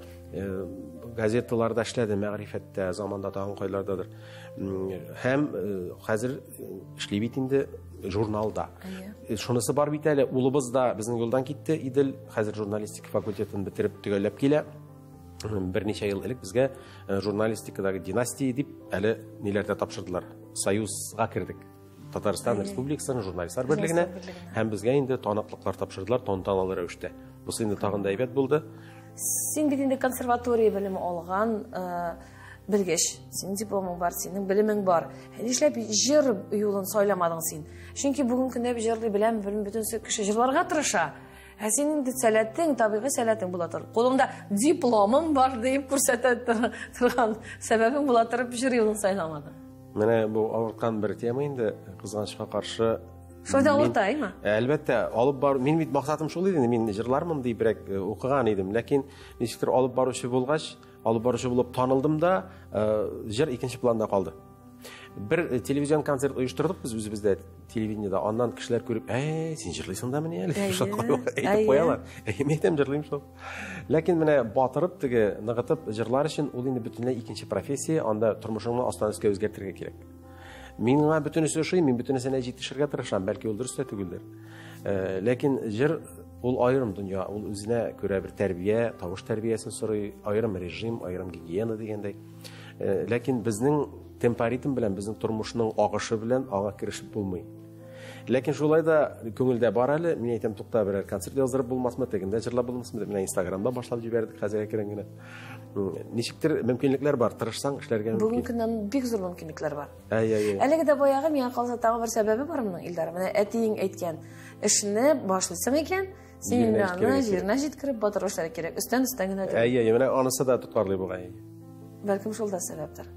газеталарда эшләде, Мәгърифәттә, Заманда, тагын кайлардадыр. Һәм хәзер эшли бит инде журналда. Шунысы бар бит әле, улыбыз да безнең юлдан китте, Идел хәзер журналистика факультетын бетереп төгәлләп килә. Берничә ел элек безгә журналистикадагы династия дип әле ниләрдә тапшырдылар. Союзга кердек. Татарстан Республикасының журналистлар берлегенә һәм безгә инде таныклыклар тапшырдылар тантаналы рәвештә. Бусы инде тагын да әйбәт булды. Син бит инде консерватория белеме алган белгеч. Синең дипломың бар, синең белемең бар. Нишләп җыр юлын сайламадың син? Чөнки бүгенге көндә җырлый беләм, бөтен кеше җырларга тырыша. Ә синең инде сәләтең, табигый сәләтең була тор. Кулыңда дипломым бар дип күрсәтә торган сәбәбең була торып җыр юлын сайламадың. Менә бу авырткан бер тема инде, кызганычка каршы. Шулай да авырта, әйме? Әлбәттә, алып бар, мин бит максатым шул иде, мин җырлармын дип укыган идем, ләкин ничектер алып баручы булгач, алып баручы булып танылдым да, җыр икенче планда калды. Бер телевизион концерт оештырдык без үзебездә телевидениедә, аннан кешеләр күреп, әй, син җырлыйсың да мени әле? Әйтеп куялар. Әй, мин әйтәм, җырлыйм шул. Ләкин менә батырып теге ныгытып җырлар өчен ул инде бөтенләй икенче профессия, анда тормышыңны астан өскә үзгәртергә кирәк. Миңа бөтенесе ошый, мин бөтенесенә җитешергә тырышам, бәлки ул дөрес тә түгелдер. Ләкин җыр ул аерым дөнья, ул үзенә күрә бер тәрбия, тавыш тәрбиясен сорый, аерым режим, аерым гигиена дигәндәй. Ләкин безнең темпоритм белән, безнең тормышның агышы белән аңа керешеп булмый. Ләкин шулай да күңелдә бар әле, мин әйтәм, тукта, берәр концерт яздырып булмасмы, тегендә җырлап булмасмы дип, менә Инстаграмда башлап җибәрдек хәзер әкрен генә. Ничектер мөмкинлекләр бар, тырышсаң эшләргә мөмкин. Бүгенге көннән бик зур мөмкинлекләр бар. Әй, әй, әй. Әлеге дә баягы миңа калса тагын бер сәбәбе бар моның, Илдар. Менә әтиең әйткән, эшне башлыйсың икән, син Җиренә аны җиткерергә җиренә җиткереп батырып эшләргә кирәк. Өстән өстән генә түгел. Әй, әй, менә анысы да тоткарлый бугай. Бәлкем шул да сәбәптер.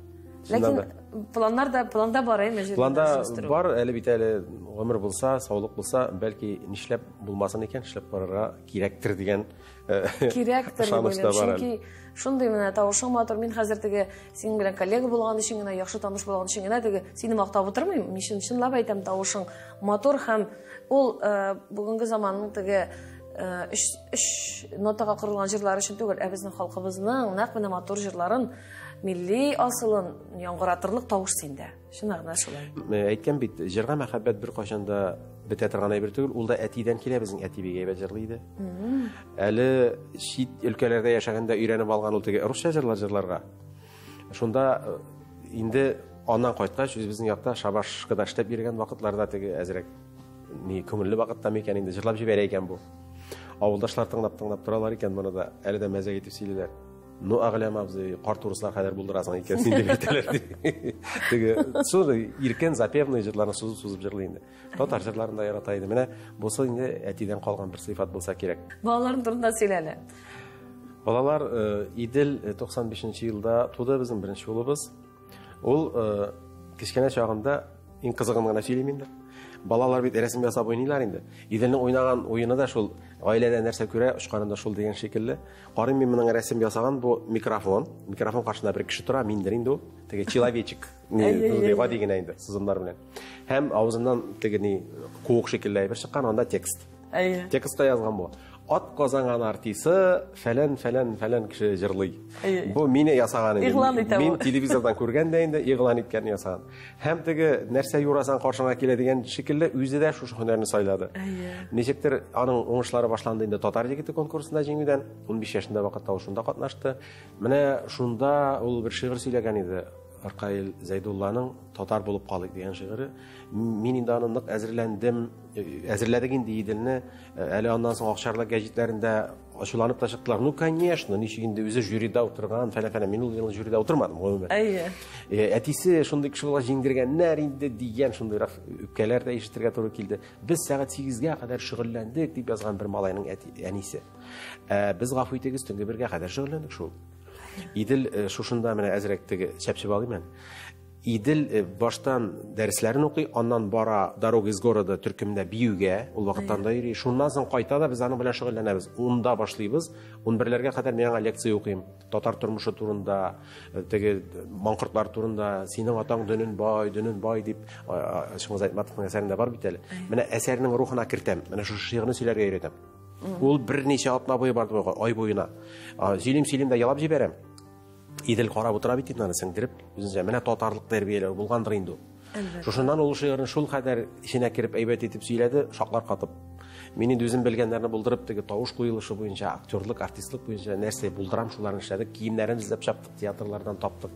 Чыннан Ләкин да. планнар да, планда бар, әйме, җирдә Планда үстерү. бар, әле бит әле гомер булса, саулык булса, бәлки нишләп булмасын икән, эшләп карарга кирәктер дигән, Кирәктер дип ышаныч та уйлыйм. бар әле. Чөнки шундый менә тавышың матур. Мин хәзер теге синең белән коллега булган өчен генә, яхшы таныш булган өчен генә теге сине мактап утырмыйм. Мин чынлап әйтәм, тавышың матур һәм ул бүгенге заманның теге өч нотага корылган җырлар өчен түгел, ә безнең халкыбызның нәкъ менә матур җырларын, милли асылын яңгыратырлык тавыш синдә. Чыннан да шулай. Әйткән бит, җырга мәхәббәт бер кайчан да бетә торган әйбер түгел, ул да әтидән килә, безнең әти бик әйбәт җырлый иде. Әле чит өлкәләрдә яшәгәндә өйрәнеп алган ул теге русча җырлар җырларга. Шунда инде аннан кайткач, үзебезнең якта шабашкада эшләп йөргән вакытларда теге әзрәк ни күңелле вакытта микән инде җырлап җибәрә икән бу. Авылдашлар тыңлап-тыңлап торалар икән моны да, әле дә мәзәк итеп сөйлиләр. Ну, Әгъләм абзый, карт урыслар кадәр булдырасың икән син дип әйтәләр ди. Теге шундый иркен запевный җырларны сузып-сузып җырлый инде. Татар җырларын да ярата иде. Менә бусы инде әтидән калган бер сыйфат булса кирәк. Балаларың турында сөйлә әле. Балалар Идел 95 елда туды, безнең беренче улыбыз. Ул кечкенә чагында, иң кызыгын гына сөйлим инде. Балалар бит рәсем ясап уйныйлар инде. Иделнең уйнаган уены да шул, гаиләдә нәрсә күрә, очканы да шул дигән шикелле. Карыйм мин моның рәсем ясаган бу микрофон. Микрофон каршында бер кеше тора, миндер инде ул. Теге человечек, ни, гади генә инде, сызымнар белән. Һәм авызыннан теге ни куык шикелле әйбер чыккан, анда текст. Әйе. Текстта язган бу. Ат казанган артисы фәлән фәлән фәлән кеше җырлый. Бу мине ясаган инде. Игълан итә Мин телевизордан күргән дә инде игълан иткән ясаган. Һәм теге нәрсә юрасаң каршыңа килә дигән шикелле үзе дә шушы һөнәрне сайлады. Ничектер аның уңышлары башланды инде Татар егете конкурсында җиңүдән. 15 яшендә вакытта ул шунда катнашты. Менә шунда ул бер шигырь сөйләгән иде. Ркаил Зәйдулланың Татар булып калыйк дигән шигыре. Мин инде аны нык әзерләндем, әзерләдек инде Иделне. Әле аннан соң Акчарлак гәҗитләрендә ачуланып та чыктылар. Ну, конечно, ничек инде үзе жюрида утырган, фәлән-фәлән. Мин ул елны жюрида утырмадым, гомумән. Әйе. Әтисе шундый кеше булгач җиңдергәннәр инде дигән шундыйрак үпкәләр дә ишетергә туры килде. Без сәгать 8-гә кадәр шөгыльләндек, дип язган бер малайның әти, әнисе. Без, гафу итегез, төнге бергә кадәр шөгыльләндек шул. Идел шушында менә әзрәк теге чәпчеп алыйм әле. Идел баштан дәресләрен укый, аннан бара Дорога из города төркемендә биюгә, ул вакыттан да йөри. Шуннан соң кайта да без аның белән шөгыльләнәбез. 10-да башлыйбыз, 11-ләргә кадәр мин аңа лекция укыйм. Татар тормышы турында, теге маңкортлар турында, синең атаң дөнен бай, дөнен бай дип, Чыңгыз Айтматовның әсәрендә бар бит әле. Менә әсәрнең рухына кертәм. Менә шушы шигырьне сөйләргә өйрәтәм. Ул берничә атна буе барды, ай буена. Сөйлим, сөйлим дә елап җибәрәм. Идел карап утыра бит инде аны сеңдереп, үзенчә менә татарлык тәрбияләү булгандыр инде ул. Шушыннан ул шигырен шул кадәр эченә кереп әйбәт итеп сөйләде, шаклар катып. Мин инде үзем белгәннәрне булдырып, теге тавыш куелышы буенча, актерлык, артистлык буенча нәрсә булдырам, шуларны эшләдек. Киемнәрен эзләп чаптык, театрлардан таптык.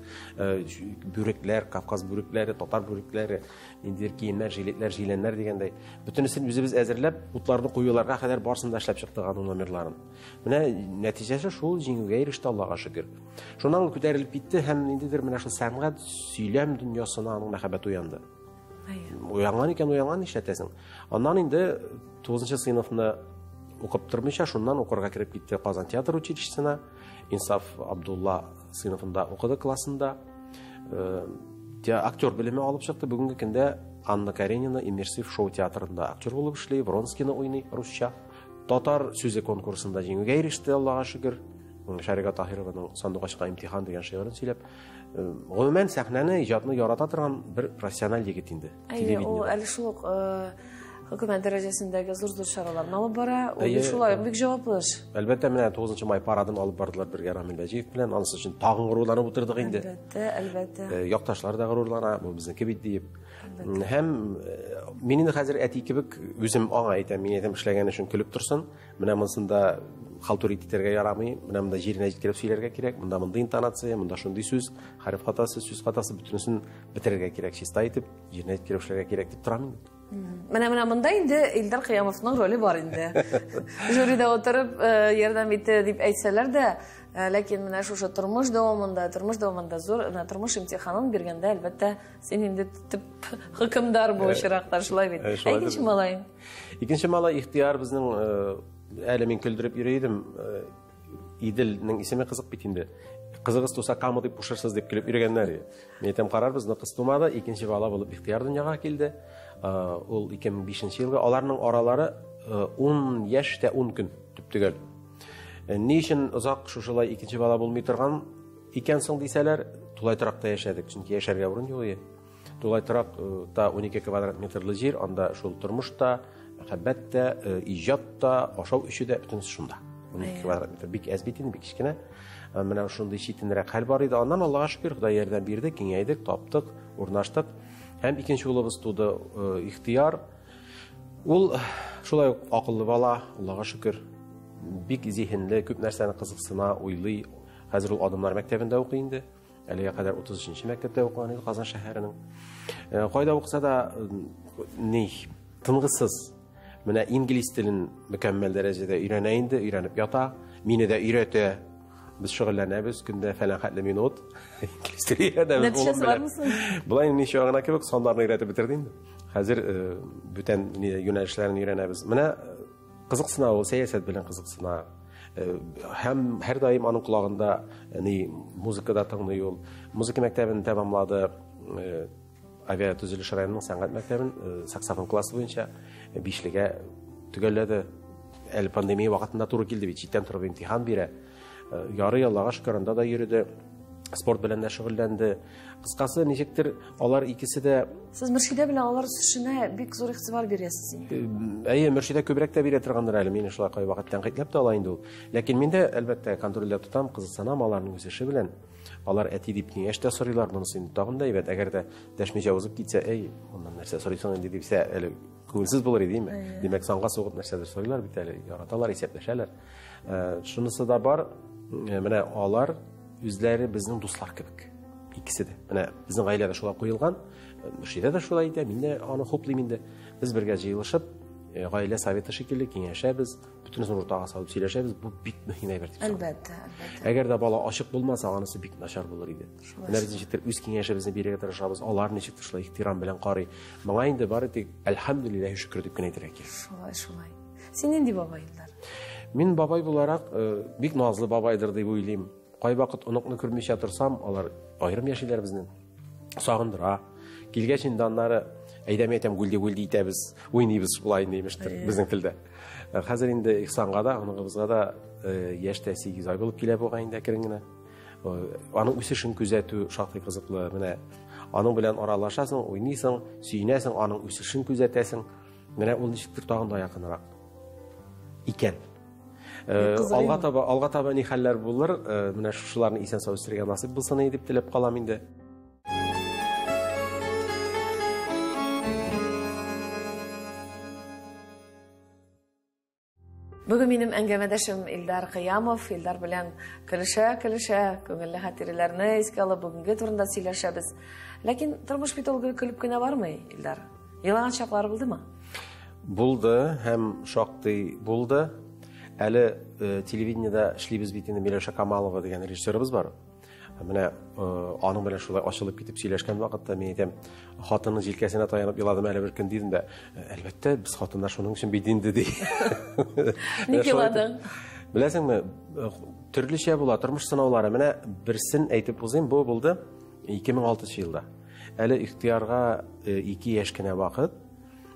Бүрекләр, Кавказ бүрекләре, татар бүрекләре, ниндидер киемнәр, жилетләр, җиләннәр дигәндәй. Бөтенесен үзебез әзерләп, утларны куюларга кадәр барысын да эшләп чыктык аның номерларын. Менә нәтиҗәсе шул, җиңүгә иреште, Аллага шөкер. Шуннан ул күтәрелеп китте һәм ниндидер менә шул сәнгать, сөйләм дөньясына аның мәхәббәте уянды. Уянган икән, уянган, нишләтәсең? Аннан инде 9 сыйныфны укып тормыйча, шуннан укырга кереп китте Казан театр училищесына. Инсаф Абдулла сыйныфында укыды, классында. Актер белеме алып чыкты. Бүгенге көндә Анна Каренина иммерсив шоу театрында актер булып эшли, Вронскийны уйный русча. Татар сүзе конкурсында җиңүгә иреште, Аллага шөкер. Шәрига Таһированың Сандугачка имтихан дигән шигырен сөйләп. Гомумән, сәхнәне, иҗатны ярата торган бер профессиональ егет инде. Әйе, ул әле шул ук хөкүмәт дәрәҗәсендәге зур-зур чараларны алып бара. Ул бит шулай бик җаваплы эш. Әлбәттә, менә 9 май парадын алып бардылар бергә Рамил Бәҗиев белән. Анысы өчен тагын горурланып утырдык инде. Әлбәттә, әлбәттә. Якташлар да горурлана, бу безнеке бит диеп. Һәм мин инде хәзер әти кебек үзем аңа әйтәм, мин әйтәм, эшләгән өчен көлеп торсын. Менә монсында халтурить итәргә ярамый, менә монда җиренә җиткереп сөйләргә кирәк, монда мондый интонация, монда шундый сүз, хәреф хатасы, сүз хатасы, бөтенесен бетерергә кирәк, чиста итеп, җиренә җиткереп эшләргә кирәк дип торам инде. Менә монда инде Илдар Кыямовның роле бар инде. Жюрида утырып, ярдәм итте дип әйтсәләр дә, ләкин менә шушы тормыш дәвамында, тормыш дәвамында зур, менә тормыш имтиханын биргәндә, әлбәттә, син инде төп хөкемдар бу очракта, шулай бит. Шулай Икенче бит. малай. Икенче малай Ихтияр безнең, әле мин көлдереп йөри идем, Иделнең исеме кызык бит инде. Кызыгыз туса Кама дип кушырсыз дип көлеп йөргәннәр. Мин әйтәм, карарбыз, но кыз тумады, икенче бала булып Ихтияр дөньяга килде. Ул 2005 елгы. Аларның аралары 10 яшь тә 10 көн төп-төгәл. Ни өчен озак шушылай икенче бала булмый торган икән соң дисәләр, тулай торакта яшәдек, чөнки яшәргә урын юк иде. Тулай торакта 12 квадрат метрлы җир, анда шул тормыш та, мәхәббәт тә, иҗат та, ашау эчү дә бөтенесе шунда. 12 квадрат метр бик әз бит инде, бик кечкенә. Менә шундый читенрәк хәл бар иде. Аннан Аллага шөкер, Ходай ярдәм бирде, киңәйдек, таптык, урнаштык. Һәм икенче улыбыз туды, Ихтияр. Ул шулай ук акыллы бала, Аллага шөкер, бик зиһенле, күп нәрсәне кызыксына, уйлый. Хәзер ул Адымнар мәктәбендә укый инде. Әлегә кадәр 33 мәктәптә укыган иде Казан шәһәренең. Кайда укыса да, ни, тынгысыз. Менә инглиз телен мөкәммәл дәрәҗәдә өйрәнә инде, өйрәнеп ята. Мине дә өйрәтә. Без шөгыльләнәбез көндә фәлән хәтле минут. Инглиз теле өйрәнәбез. Нәтиҗәсе бармы соң? Болай ничә гына кебек саннарны өйрәтеп бетерде инде. Хәзер бүтән юнәлешләрен өйрәнәбез. Менә кызыксына ул, сәясәт белән кызыксына. Һәм һәрдаим аның колагында ни музыка да тыңлый ул. Музыка мәктәбен тәмамлады. Авиатөзелеш районының сәнгать мәктәбен саксофон классы буенча бишлегә төгәлләде. Әле пандемия вакытында туры килде бит, читтән торып имтихан бирә. Ярый, Аллага шөкер, анда да йөрде. Спорт белән дә шөгыльләнде. Кыскасы, ничектер, алар икесе дә... Сез Мөршидә белән алар үсешенә бик зур игътибар бирәсез инде. Әйе, Мөршидә күбрәк тә бирә торгандыр әле. Мине шулай кайвакыт тәнкыйтьләп тә ала инде ул. Ләкин мин дә, әлбәттә, контрольдә тотам, кызыксынам аларның үсеше белән. Алар әти дип киңәш тә сорыйлар, монысы инде тагын да әйбәт. Әгәр дә дәшмичә узып китсә, әй, моннан нәрсә сорыйсың инде дипсә, әле күңелсез булыр иде, димме? Димәк, санга сугып нәрсәдер сорыйлар бит әле, яраталар, исәпләшәләр. Шунысы да бар, менә алар үзләре безнең дуслар кебек. Икесе дә. Менә безнең гаиләдә шулай куелган, Мөршидә дә шулай итә, мин дә аны хуплыйм инде. Без бергә җыелышып, гаилә советы шикелле киңәшәбез, бөтенесен уртага салып сөйләшәбез. Бу бик мөһим әйбер дип саныйм. Әлбәттә, әлбәттә. Әгәр дә бала ачык булмаса, анысы бик начар булыр иде. Менә без ничектер үз киңәшебезне бирергә тырышабыз, алар ничектер шулай ихтирам белән карый. Моңа инде бары тик әлхәмдүлилләһи шөкер дип кенә әйтергә кирәк. Шулай, шулай. Син нинди бабай, Илдар? Мин бабай буларак, бик назлы бабайдыр дип уйлыйм. Кайвакыт оныкны күрмичә торсам, алар аерым яшиләр безнең. Сагындыра. Килгәч инде аннары, әйдә мин әйтәм, гүлди-гүлди итәбез, уйныйбыз шулай инде имештер безнең телдә. Хәзер инде Ихсанга да, оныгыбызга да яшь тә 8 ай булып килә бугай инде әкрен генә. Аның үсешен күзәтү шактый кызыклы. Менә аның белән аралашасың, уйныйсың, сөенәсең, аның үсешен күзәтәсең. Менә ул ничектер тагын да якынрак икән. Алга таба, алга таба ни хәлләр булыр, менә шушыларны исән сау үстерергә насыйп булсын иде дип теләп калам инде. Бүген минем әңгәмәдәшем Илдар Кыямов. Илдар белән көлешә-көлешә, күңелле хатирәләрне искә алып, бүгенге турында сөйләшәбез. Ләкин тормыш бит ул гел көлеп кенә бармый, Илдар. Елаган чаклар булдымы? Булды һәм шактый булды. Әле телевидениедә эшлибез бит инде, Миләүшә Камалова дигән режиссерыбыз бар. Менә аның белән шулай ачылып китеп сөйләшкән вакытта мин әйтәм, хатынның җилкәсенә таянып еладым әле бер көн дидем дә, әлбәттә, без хатыннар шуның өчен бит инде ди. Ник еладың? Беләсеңме, төрлечә була тормыш сынаулары. Менә берсен әйтеп узыйм, бу булды 2006 елда. Әле ихтыярга 2 яшь кенә вакыт.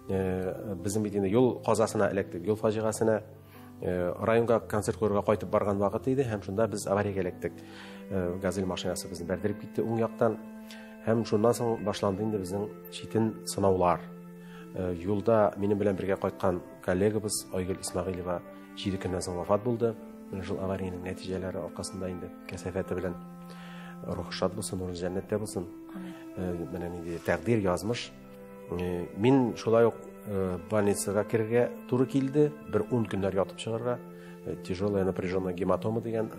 Безнең бит инде юл казасына эләктек, юл фаҗигасенә. Районга концерт куярга кайтып барган вакыт иде, һәм шунда без авариягә эләктек. Газель машинасы безне бәрдереп китте уң яктан. Һәм шуннан соң башланды инде безнең читен сынаулар. Юлда минем белән бергә кайткан коллегабыз Айгөл Исмәгыйлева 7 көннән соң вафат булды. Менә шул авариянең нәтиҗәләре аркасында инде кәсәфәте белән. Рухы шат булсын, урыны җәннәттә булсын. Менә нинди тәкъдир, язмыш. Мин шулай ук больницага керергә туры килде, бер 10 көннәр ятып чыгарга. Тяжелая напряженная гематома дигән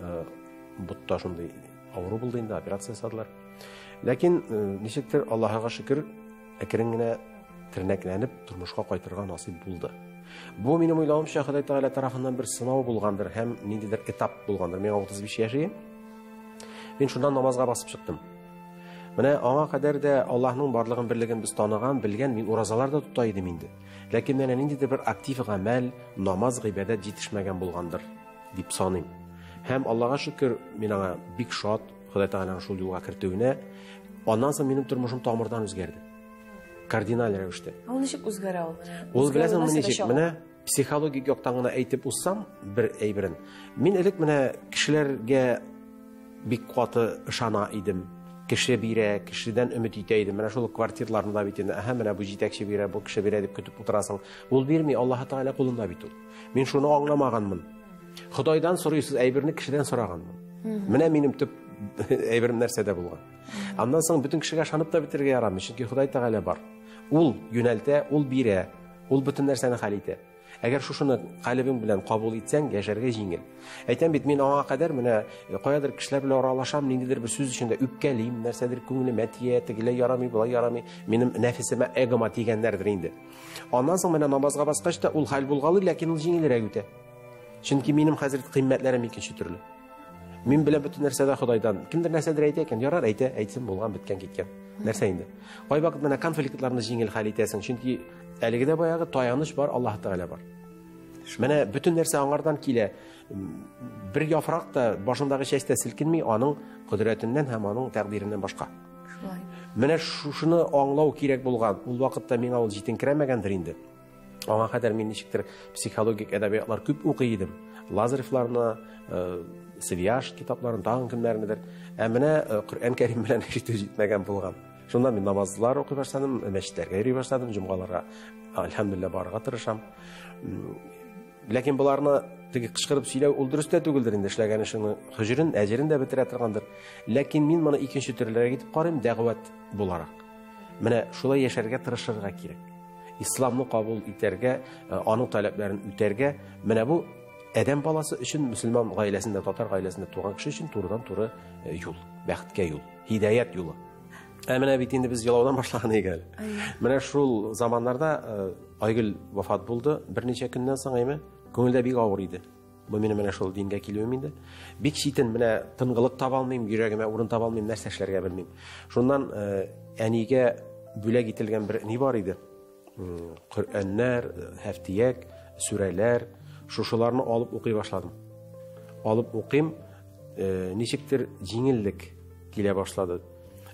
ботта шундый авыру булды инде, операция ясадылар. Ләкин ничектер Аллаһыга шөкер, әкрен генә тернәкләнеп тормышка кайтырга насыйп булды. Бу минем уйлавымча Ходай Тәгалә тарафыннан бер сынау булгандыр һәм ниндидер этап булгандыр. Миңа 35 яшь иде. Мин шуннан намазга басып чыктым. Менә аңа кадәр дә Аллаһның барлыгын, берлеген без таныган, белгән, мин уразалар да тота идем инде. Ләкин менә ниндидер бер актив гамәл, намаз, гыйбадәт җитешмәгән булгандыр дип саныйм. Һәм Аллаһка шөкер, мин аңа бик шат, Ходай Тәгаләнең шул юлга кертүенә. Аннан соң минем тормышым тамырдан үзгәрде. Кардиналь рәвештә. Ул ничек үзгәрә ул? Ул беләсеңме ничек? Менә психологик яктан гына әйтеп узсам бер әйберен. Мин элек менә кешеләргә бик каты ышана идем. Кеше бирә, кешедән өмет итә идем. Менә шул квартираларны да бит инде, әһә, менә бу җитәкче бирә, бу кеше бирә дип көтеп утырасың. Ул бирми, Аллаһ Тәгалә кулында бит ул. Мин шуны аңламаганмын. Ходайдан сорыйсыз әйберне кешедән сораганмын. Менә минем төп әйберем нәрсәдә булган. Аннан соң бөтен кешегә ышанып та бетерергә ярамый, чөнки Ходай Тәгалә бар. Ул юнәлтә, ул бирә, ул бөтен нәрсәне хәл итә. Әгәр шушыны калебең белән кабул итсәң, яшәргә җиңел. Әйтәм бит, мин аңа кадәр менә каядыр кешеләр белән аралашам, ниндидер бер сүз өчен дә үпкәлим, нәрсәдер күңелемә тия, тегеләй ярамый, болай ярамый, минем нәфесемә, эгома тигәннәрдер инде. Аннан соң менә намазга баскач та ул хәл булгалый, ләкин ул җиңелрәк үтә. Чөнки минем хәзер кыйммәтләрем икенче төрле. Мин беләм бөтен нәрсә дә Ходайдан. Кемдер нәрсәдер әйтә икән, ярар, әйтә, әйтсен, булган, беткән, киткән. Нәрсә инде? Кайвакыт менә конфликтларны җиңел хәл итәсең, чөнки әлеге дә баягы таяныч бар, Аллаһ Тәгалә бар. Менә бөтен нәрсә аңардан килә. Бер яфрак та башындагы чәч тә селкенми аның кодрәтеннән һәм аның тәкъдиреннән башка. Шулай. Менә шушыны аңлау кирәк булган. Ул вакытта миңа ул җитенкерәмәгәндер инде. Аңа кадәр мин ничектер психологик әдәбиятлар күп укый идем. Лазаревларны, э, Свияж китапларын, тагын кемнәрнедер. Ә менә э, Коръән Кәрим белән эш итү җитмәгән булган. Шунда мин намазлар укый башладым, мәчетләргә йөри башладым, җомгаларга әлхәмдүлилләһ барырга тырышам. Ләкин боларны теге кычкырып сөйләү ул дөрес тә түгелдер инде, эшләгән эшеңнең хөҗерен, әҗерен дә бетерә торгандыр. Ләкин мин моны икенче төрлерәк итеп карыйм, дәгъват буларак. Менә шулай яшәргә тырышырга кирәк. Исламны кабул итәргә, э, аның таләпләрен үтәргә, менә бу адәм баласы өчен, мөселман гаиләсендә, татар гаиләсендә туган кеше өчен турыдан-туры э, юл, бәхеткә юл, һидаят юлы. Ә менә бит инде без елаудан башлаган идек әле. Менә шул заманнарда э, Айгөл вафат булды, берничә көннән соң, әйме, күңелдә бик авыр иде. Бу минем менә шул дингә килүем инде. Бик читен, менә тынгылык таба алмыйм, йөрәгемә урын таба алмыйм, нәрсә эшләргә белмим. Шуннан э, әнигә бүләк ителгән бер ни бар иде. Коръәннәр, һәфтияк, сүрәләр, шушыларны алып укый башладым. Алып укыйм, э, ничектер җиңеллек килә башлады.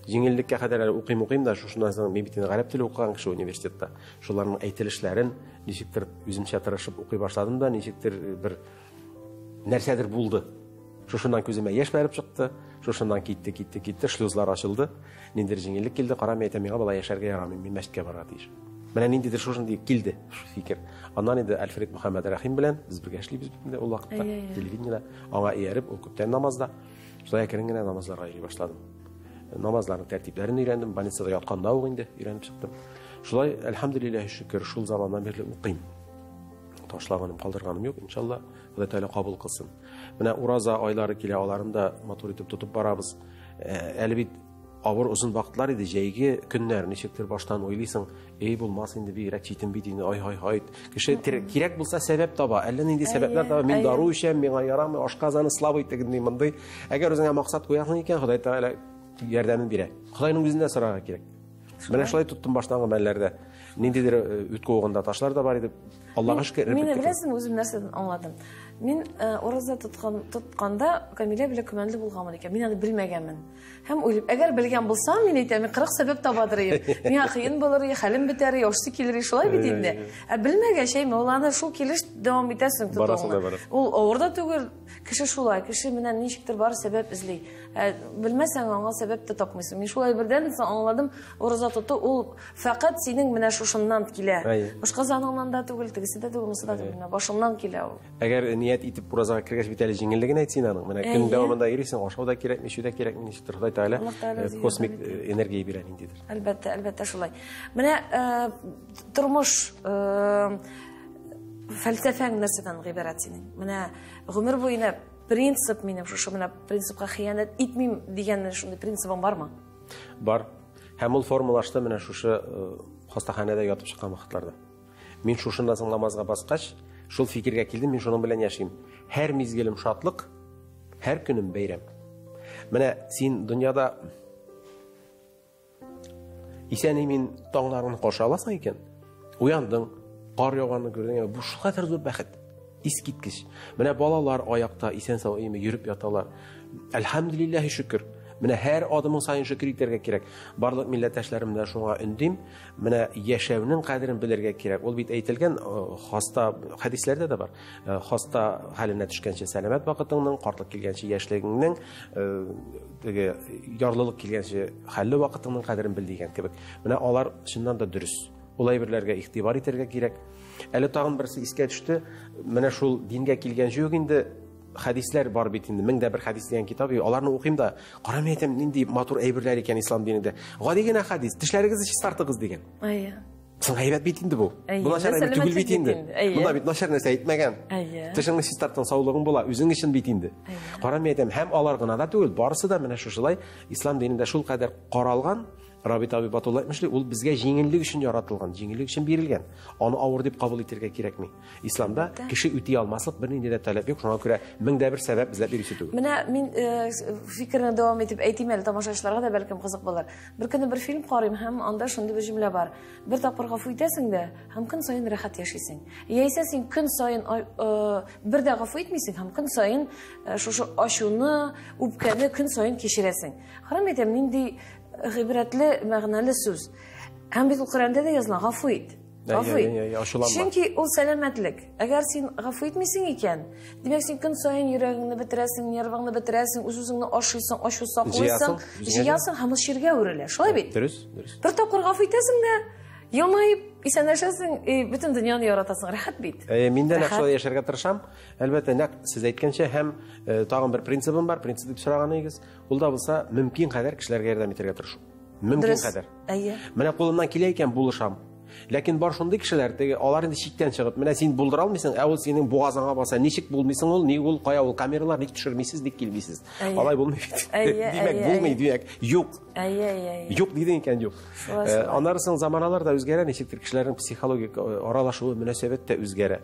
Җиңеллеккә кадәр әле укыйм, укыйм да, шушыннан соң мин бит инде гарәп теле укыган кеше университетта. Шуларның әйтелешләрен ничектер үземчә тырышып укый башладым да, ничектер бер нәрсәдер булды. Шушыннан күземә яшь бәреп чыкты, шушыннан китте, китте, китте, шлюзлар ачылды. Ниндидер җиңеллек килде, кара, мин әйтәм, миңа болай яшәргә ярамый, мин мәчеткә барырга тиеш. Менә ниндидер шушындый килде фикер. Аннан инде Альфред Мөхәммәд Рәхим белән без бергә эшлибез бит инде ул вакытта, телевидениедә. Аңа ияреп, ул күптән намазда. Шулай әкрен генә намазларга йөри башладым. Намазларның тәртипләрен өйрәндем, больницада ятканда ук инде өйрәнеп чыктым. Шулай, әлхәмдүлилләһ, шөкер, шул заманнан бирле укыйм. Ташлаганым, калдырганым юк, иншалла, Ходай Тәгалә кабул кылсын. Менә ураза айлары килә, аларын да матур итеп тотып барабыз. Э, әле бит авыр озын вакытлар иде, җәйге көннәр, ничектер баштан уйлыйсың, эй, булмас инде, бигрәк читен бит инде, ай, ай, ай. Кеше кирәк булса сәбәп таба, әллә нинди сәбәпләр таба, мин дару эчәм, миңа ярамый, ашказаны слабый тегенди мондый. Әгәр үзеңә максат куясың икән, Ходай Тәгалә ярдәмен бирә. Ходайның үзеннән сорарга кирәк. Менә шулай тоттым баштангы мәлләрдә. Ниндидер э, үт куыгында ташлар да бар иде. Аллага шөкер. Мин беләсеңме, үзем нәрсәдән аңладым. Мин э, ураза тоткан тотканда Камилә белән көмәнле булганмын икән. Мин аны белмәгәнмен. Һәм уйлыйм, әгәр белгән булсам, мин әйтәм, мин 40 сәбәп табадыр идем. Миңа кыен булыр иде, хәлем бетәр иде, ашсы килер иде, шулай бит инде. Ә белмәгәч, әйме, ул аны шул килеш дәвам итәсең тотуыңны. Ул авыр да түгел, кеше шулай, кеше менә ничектер бар сәбәп эзли. Ә белмәсәң, аңа сәбәп тә тапмыйсың. Мин шулай бердән соң аңладым, ураза тоту ул фәкать синең менә шушыннан килә. Башка заныңнан да түгел, тегесе дә түгел, монысы да түгел, менә башыңнан килә ул. Әгәр ният итеп уразага кергәч бит әле җиңеллеген әйт син аның. Менә көн дәвамында йөрисең, ашау да кирәкми, эчү дә кирәкми, ничектер Ходай Тәгалә э, космик э, энергия бирә ниндидер. Әлбәттә, әлбәттә шулай. Менә э, тормыш фәлсәфәң нәрсәдән гыйбарәт синең? Менә гомер буена принцип минем шушы менә принципка хыянәт итмим дигән менә шундый принцибың бармы? Бар. Һәм ул формалашты менә шушы хастаханәдә ятып чыккан вакытларда. Мин шушыннан соң намазга баскач, шул фикергә килдем, мин шуның белән яшим. Һәр мизгелем шатлык, һәр көнем бәйрәм. Менә син дөньяда исән-имин таңнарыңны каршы аласың икән, уяндың, кар яуганны күрдең, бу шулкадәр зур бәхет. Искиткеч. Менә балалар аякта исән-сау име йөреп яталар. Әлхәмдүлилләһи шөкер. Менә һәр адымың саен шөкер итәргә кирәк. Барлык милләттәшләремне дә шуңа өндим. Менә яшәүнең кадерен белергә кирәк. Ул бит әйтелгән, э, хаста хәдисләрдә дә бар. Э, хаста хәленә төшкәнче сәламәт вакытыңның, картлык килгәнче яшьлегеңнең, э, теге ярлылык килгәнче хәлле вакытыңның кадерен бел дигән кебек. Менә алар чыннан да дөрес. Ул әйберләргә игътибар итәргә кирәк. Әле тагын берсе искә төште. Менә шул дингә килгәнче үк инде хәдисләр бар бит инде. Мең дә бер хәдис дигән китап, аларны укыйм да, кара мин әйтәм, нинди матур әйберләр икән ислам динендә. Гади генә хәдис, тешләрегезне чистартыгыз дигән. Әйе. Соң әйбәт бит инде бу. Бу начар әйбер түгел бит инде. Монда бит начар нәрсә әйтмәгән. Әйе. Тешеңне чистарттың, саулыгың була, үзең өчен бит инде. Кара мин әйтәм, һәм алар гына да түгел, барысы да менә шушылай ислам динендә шул кадәр каралган. Рабит абый Батулла әйтмешли, ул безгә җиңеллек өчен яратылган, җиңеллек өчен бирелгән. Аны авыр дип кабул итәргә кирәкми. Исламда кеше үти алмаслык бернинди дә таләп юк, шуңа күрә 1001 сәбәп эзләп йөрисе түгел. Менә мин фикерне дәвам итеп әйтим әле, тамашачыларга да бәлкем кызык булыр. Бер көнне бер фильм карыйм һәм анда шундый бер җөмлә бар. Бер тапкыр гафу итәсең дә һәм көн саен рәхәт яшисең. Яисә син көн саен бер дә гафу итмисең һәм көн саен шушы ачуны, үпкәне көн саен кичерәсең. Харам әйтәм, нинди гыйбрәтле, мәгънәле сүз. Һәм бит ул Коръәндә дә языла, гафу ит. Гафу ит. Чөнки ул сәламәтлек. Әгәр син гафу итмисең икән, димәк син көн саен йөрәгеңне бетерәсең, нервыңны бетерәсең, үз-үзеңне ашыйсың, ачу саклыйсың, җыясың һәм ул чиргә әверелә. Шулай бит? Дөрес, дөрес. Бер тапкыр гафу итәсең дә, елмаеп, исәнләшәсең, бөтен дөньяны яратасың. Рәхәт бит. Мин дә нәкъ шулай яшәргә тырышам. Әлбәттә, нәкъ сез әйткәнчә һәм тагын бер принцибым бар, принцип дип сораган идегез. Ул да булса, мөмкин кадәр кешеләргә ярдәм итәргә тырышу. Мөмкин кадәр. Әйе. Менә кулымнан килә икән, булышам. Ләкин бар шундый кешеләр, теге алар инде чиктән чыгып, менә син булдыра алмыйсың, ә ул синең бугазыңа баса, ничек булмыйсың ул, ни ул, кая ул камералар, ник төшермисез, ник килмисез. Алай булмый бит. Димәк, булмый, димәк, юк. Юк дидең икән, юк. Аннары соң заманалар да үзгәрә, ничектер кешеләрнең психологик аралашуы, мөнәсәбәт тә үзгәрә.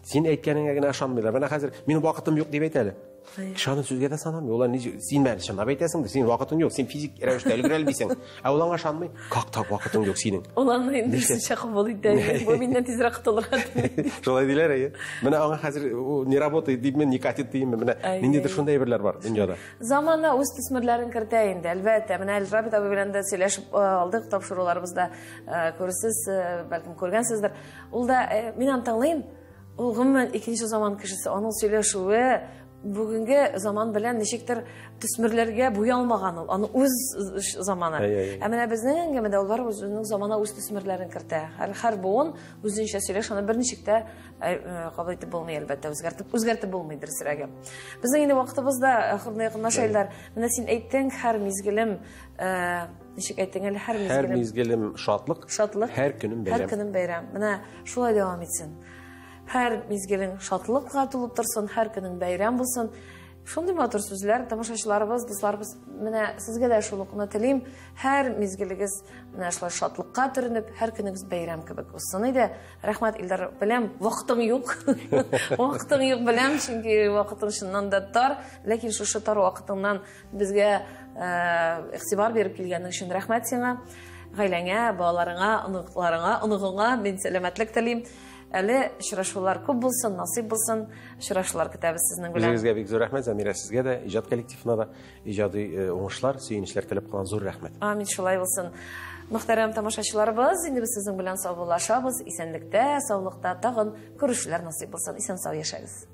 Син әйткәнеңә генә ышанмыйлар. Менә хәзер минем вакытым юк дип әйт әле. Кеше аны сүзгә дә санамый. Улар ни, син мәл чынлап әйтәсең, син вакытың юк, син физик рәвештә өлгерә алмыйсың. Ә ул аңа ышанмый. Как так вакытың юк синең? Ул аны инде үзенчә кабул итә. Бу миннән тизрәк котылырга тели. Шулай диләр, әйе. Менә аңа хәзер не работает димме, не катит димме, менә ниндидер шундый әйберләр бар дөньяда. Замана үз төсмерләрен кертә инде, әлбәттә. Менә Рабит абый белән дә сөйләшеп алдык тапшыруларыбызда. Күрсез, бәлкем күргәнсездер. Ул да, мин аны тыңлыйм. Ул гомумән икенче заман кешесе, аның сөйләшүе бүгенге заман белән ничектер төсмерләргә буялмаган ул, аның үз заманы. Ә менә безнең әңгәмәдә ул барыбер үзенең замана үз төсмерләрен кертә. Һәр буын үзенчә сөйләш, аны берничек тә кабул итеп булмый, әлбәттә, үзгәртеп булмый дөресрәге. Безнең инде вакытыбыз да ахырына якынлаша, Илдар. Менә син әйттең, һәр мизгелем, ничек әйттең әле, һәр мизгелем? Һәр мизгелем шатлык, шатлык, һәр көнем бәйрәм. Һәр көнем бәйрәм. Менә шулай дәвам итсен. Һәр мизгелең шатлыкка тулып торсын, һәр көнең бәйрәм булсын. Шундый матур сүзләр, тамашачыларыбыз, дусларыбыз, менә сезгә дә шул укны телим. Һәр мизгелегез менә шулай шатлыкка төренеп, һәр көнегез бәйрәм кебек узсын иде. Рәхмәт, Илдар, беләм, вакытың юк. Вакытың юк, беләм, чөнки вакытың чыннан да тар, ләкин шушы тар вакытыңнан безгә игътибар биреп килгәнең өчен рәхмәт сиңа. Гаиләңә, балаларыңа, оныкларыңа, оныгыңа мин сәламәтлек телим. Әле очрашулар күп булсын, насыйп булсын. Очрашулар көтәбез сезнең белән. Үзегезгә бик зур рәхмәт, Замира, сезгә дә, иҗат коллективына да иҗади уңышлар, сөенечләр теләп калган зур рәхмәт. Амин, шулай булсын. Мөхтәрәм тамашачыларыбыз, инде без сезнең белән саубуллашабыз. Исәнлектә, саулыкта тагын күрешүләр насыйп булсын. Исән сау яшәгез.